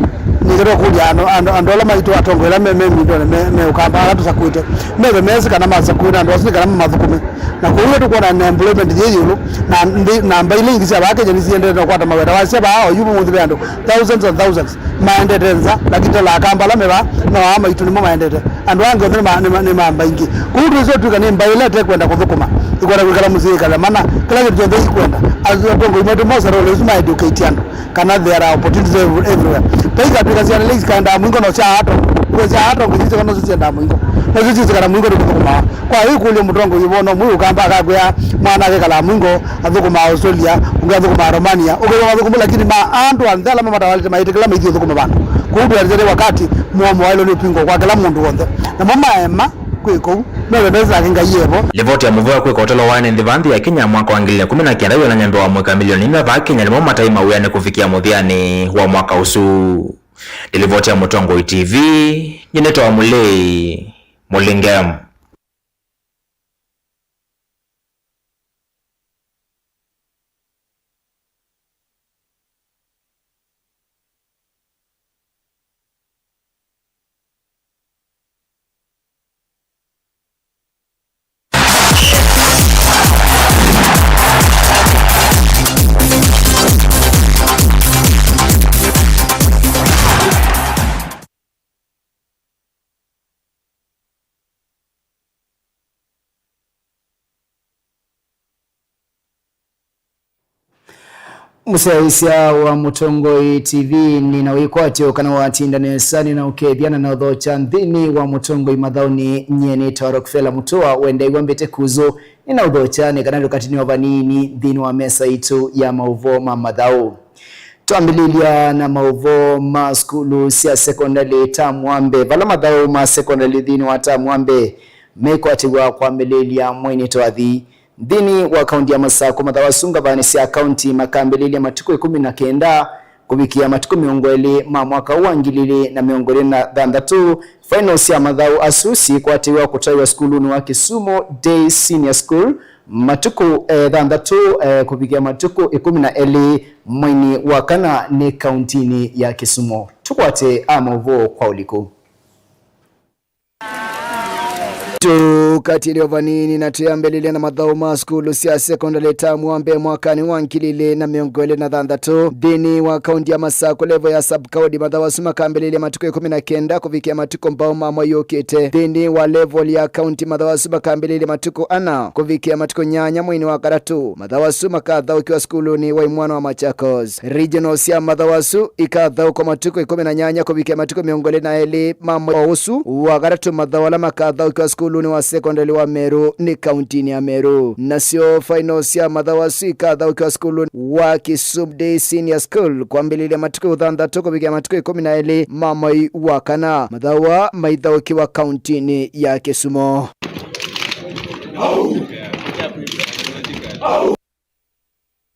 nĩkĩtwa kũlya andũ, andũ, andũ ala maitũ atongoi ala me, me mindonĩ, me, me Ũkamba, ala tũsakũĩte. Methe mesĩ kana masakũĩte andũ asu nĩ kana mamathũkũme. Na kwoou tũkwona na employment yĩ ĩũlũ, na nthĩ, namba ila ingĩ sya vaa Kenya nĩsiendete na kũkwata mawĩa. Ta wasya vaa oyu ũmũnthĩ ve andũ thousands and thousands maendete nza, lakini tala Akamba ala me vaa, no aa maitũ nĩmo maendete. Andũ angĩ onthe nĩ ma-, nĩ ma-, nĩ mamba ingĩ. Kwoou twĩsĩ twĩka nĩ mbaĩ ĩla ĩtekwenda kũthũkũma, ĩkwenda kwĩkala mũsyĩ ĩkale mana, kĩla kĩndũ kyonthe ikwenda. Atongoi maitũ mosa role isu ma educate andũ. Kana there are opportunities ev-, everywhere. Taikatwĩka syana ila ikaendaa mũingo no sya atongoi. Kwa sya atongoi sisyo kana syo siendaa mũingo. No syo sisyo kana mũingo nĩ kũthũkũmawa. Kwa hiyo kũlya mũtongoi ũvoo no mũĩ Ũkamba akakwĩa mwana akekalaa mũingo, athũkũmaa Australia, ũngĩ athũkũmaa Romania. Ũkethwa mathũkũmu lakini ma andũ anthe ala mamatawalĩte maĩtĩkĩla maithi ũthũkũma vandũ. Kũu ndũanĩte nĩ wakati mũomo waĩlwe nĩ ũpingwa kwa kĩla mũndũ w'onthe. Namo maema kwĩ kũu. Methemesake Ngai evo. Livoti ya mũvea kwĩka ũtalo wa ene nthĩ vaa nthĩ ya Kenya mwaka wa ngili na ĩkũmi na kenda yonany'a mbee wa amũika milioni inya vaa Kenya nĩmo mataĩ mawĩanĩ kũvikĩa mũthyanĩ wa mwaka ũsu. Nĩ livoti ya Mũtongoi T V, nyie nĩtawa Mũlei Mũlinge. Mũsyaĩĩsya wa Mũtongoi T V, nĩ na wĩkwatyo kana watinda nesa, nĩ na ũkethya na na ũthokya nthĩnĩ wa Mũtongoi mathaũnĩ. Nyie nĩtawa Rockefeller Mũtũa, wendeew'a mbĩte kuzũ, nĩ na ũthokya nĩ kana ndũkatinĩwa vanini nthĩnĩ wa mesa itũ ya maũvoo ma mathaũ. Twambĩlĩlya na maũvoo ma sukulu sya sekondalĩ tamu wa mbee, vala mathaũ ma sekondalĩ nthĩnĩ wa tamu wa mbee mekwatĩw'a kwambĩlĩlya mweinĩ twathi. Nthĩnĩ wa kaunti ya Masakũ, mathaũ asu ngavana sya kaunti makambĩlĩlya matukũ ĩkũmi na kenda kũvikĩa matukũ mĩongo ĩlĩ ma mwaka ũũ wa ngili ilĩ na mĩongo ĩlĩ na thanthatũ. Final sya mathaũ asu sikwatĩw'a kũtwaĩwa sukulunĩ wa Kisumu Day Senior School matukũ, eh, thanthatũ, eh, kũvikĩa matukũ ĩkũmi na elĩ mweinĩ wa kana nĩ kauntinĩ ya Kisumu. Tũkwate aa maũvoo kwa ũliku. Tũkatĩlye vanini na twĩambĩlĩlya na mathaũ ma sukulu sya sekondalĩ tamu wa mbee mwakanĩ wa ngili ilĩ na mĩongo ĩlĩ na thanthatũ. Nthĩnĩ wa kaunti ya Masakũ, level ya sub-county, mathaũ asu makambĩlĩlya matukũ ĩkũmi na kenda kũvikĩa matukũ mbao ma mwei ũkĩte. Nthĩnĩ wa level ya kaunti, mathaũ asu makambĩlĩlya matukũ ana kũvikĩa matukũ nyanya mweinĩ wa katatũ. Mathaũ asu makathaũkĩwa sukulunĩ wa imwana wa Machakos. Regional sya mathaũ asu ikathaũkwa matukũ ĩkũmi na nyanya kũvikĩa matukũ mĩongo ĩlĩ na elĩ ma mwei ũsu wa katatũ. Mathaũ ala makathaũkĩwa sukulunĩ wa sekondalĩ wa Meru nĩ kauntinĩ ya Meru. Nasyo final sya mathaũ asu ikathaũkĩwa sukulunĩ wa Kisumu Day Senior School kwambĩlĩlya matukũ thanthatũ kũvikĩa matukũ ĩkũmi na elĩ ma mwei wa kana. Mathaũ aa maithaũkĩwa kauntinĩ ya Kisumu.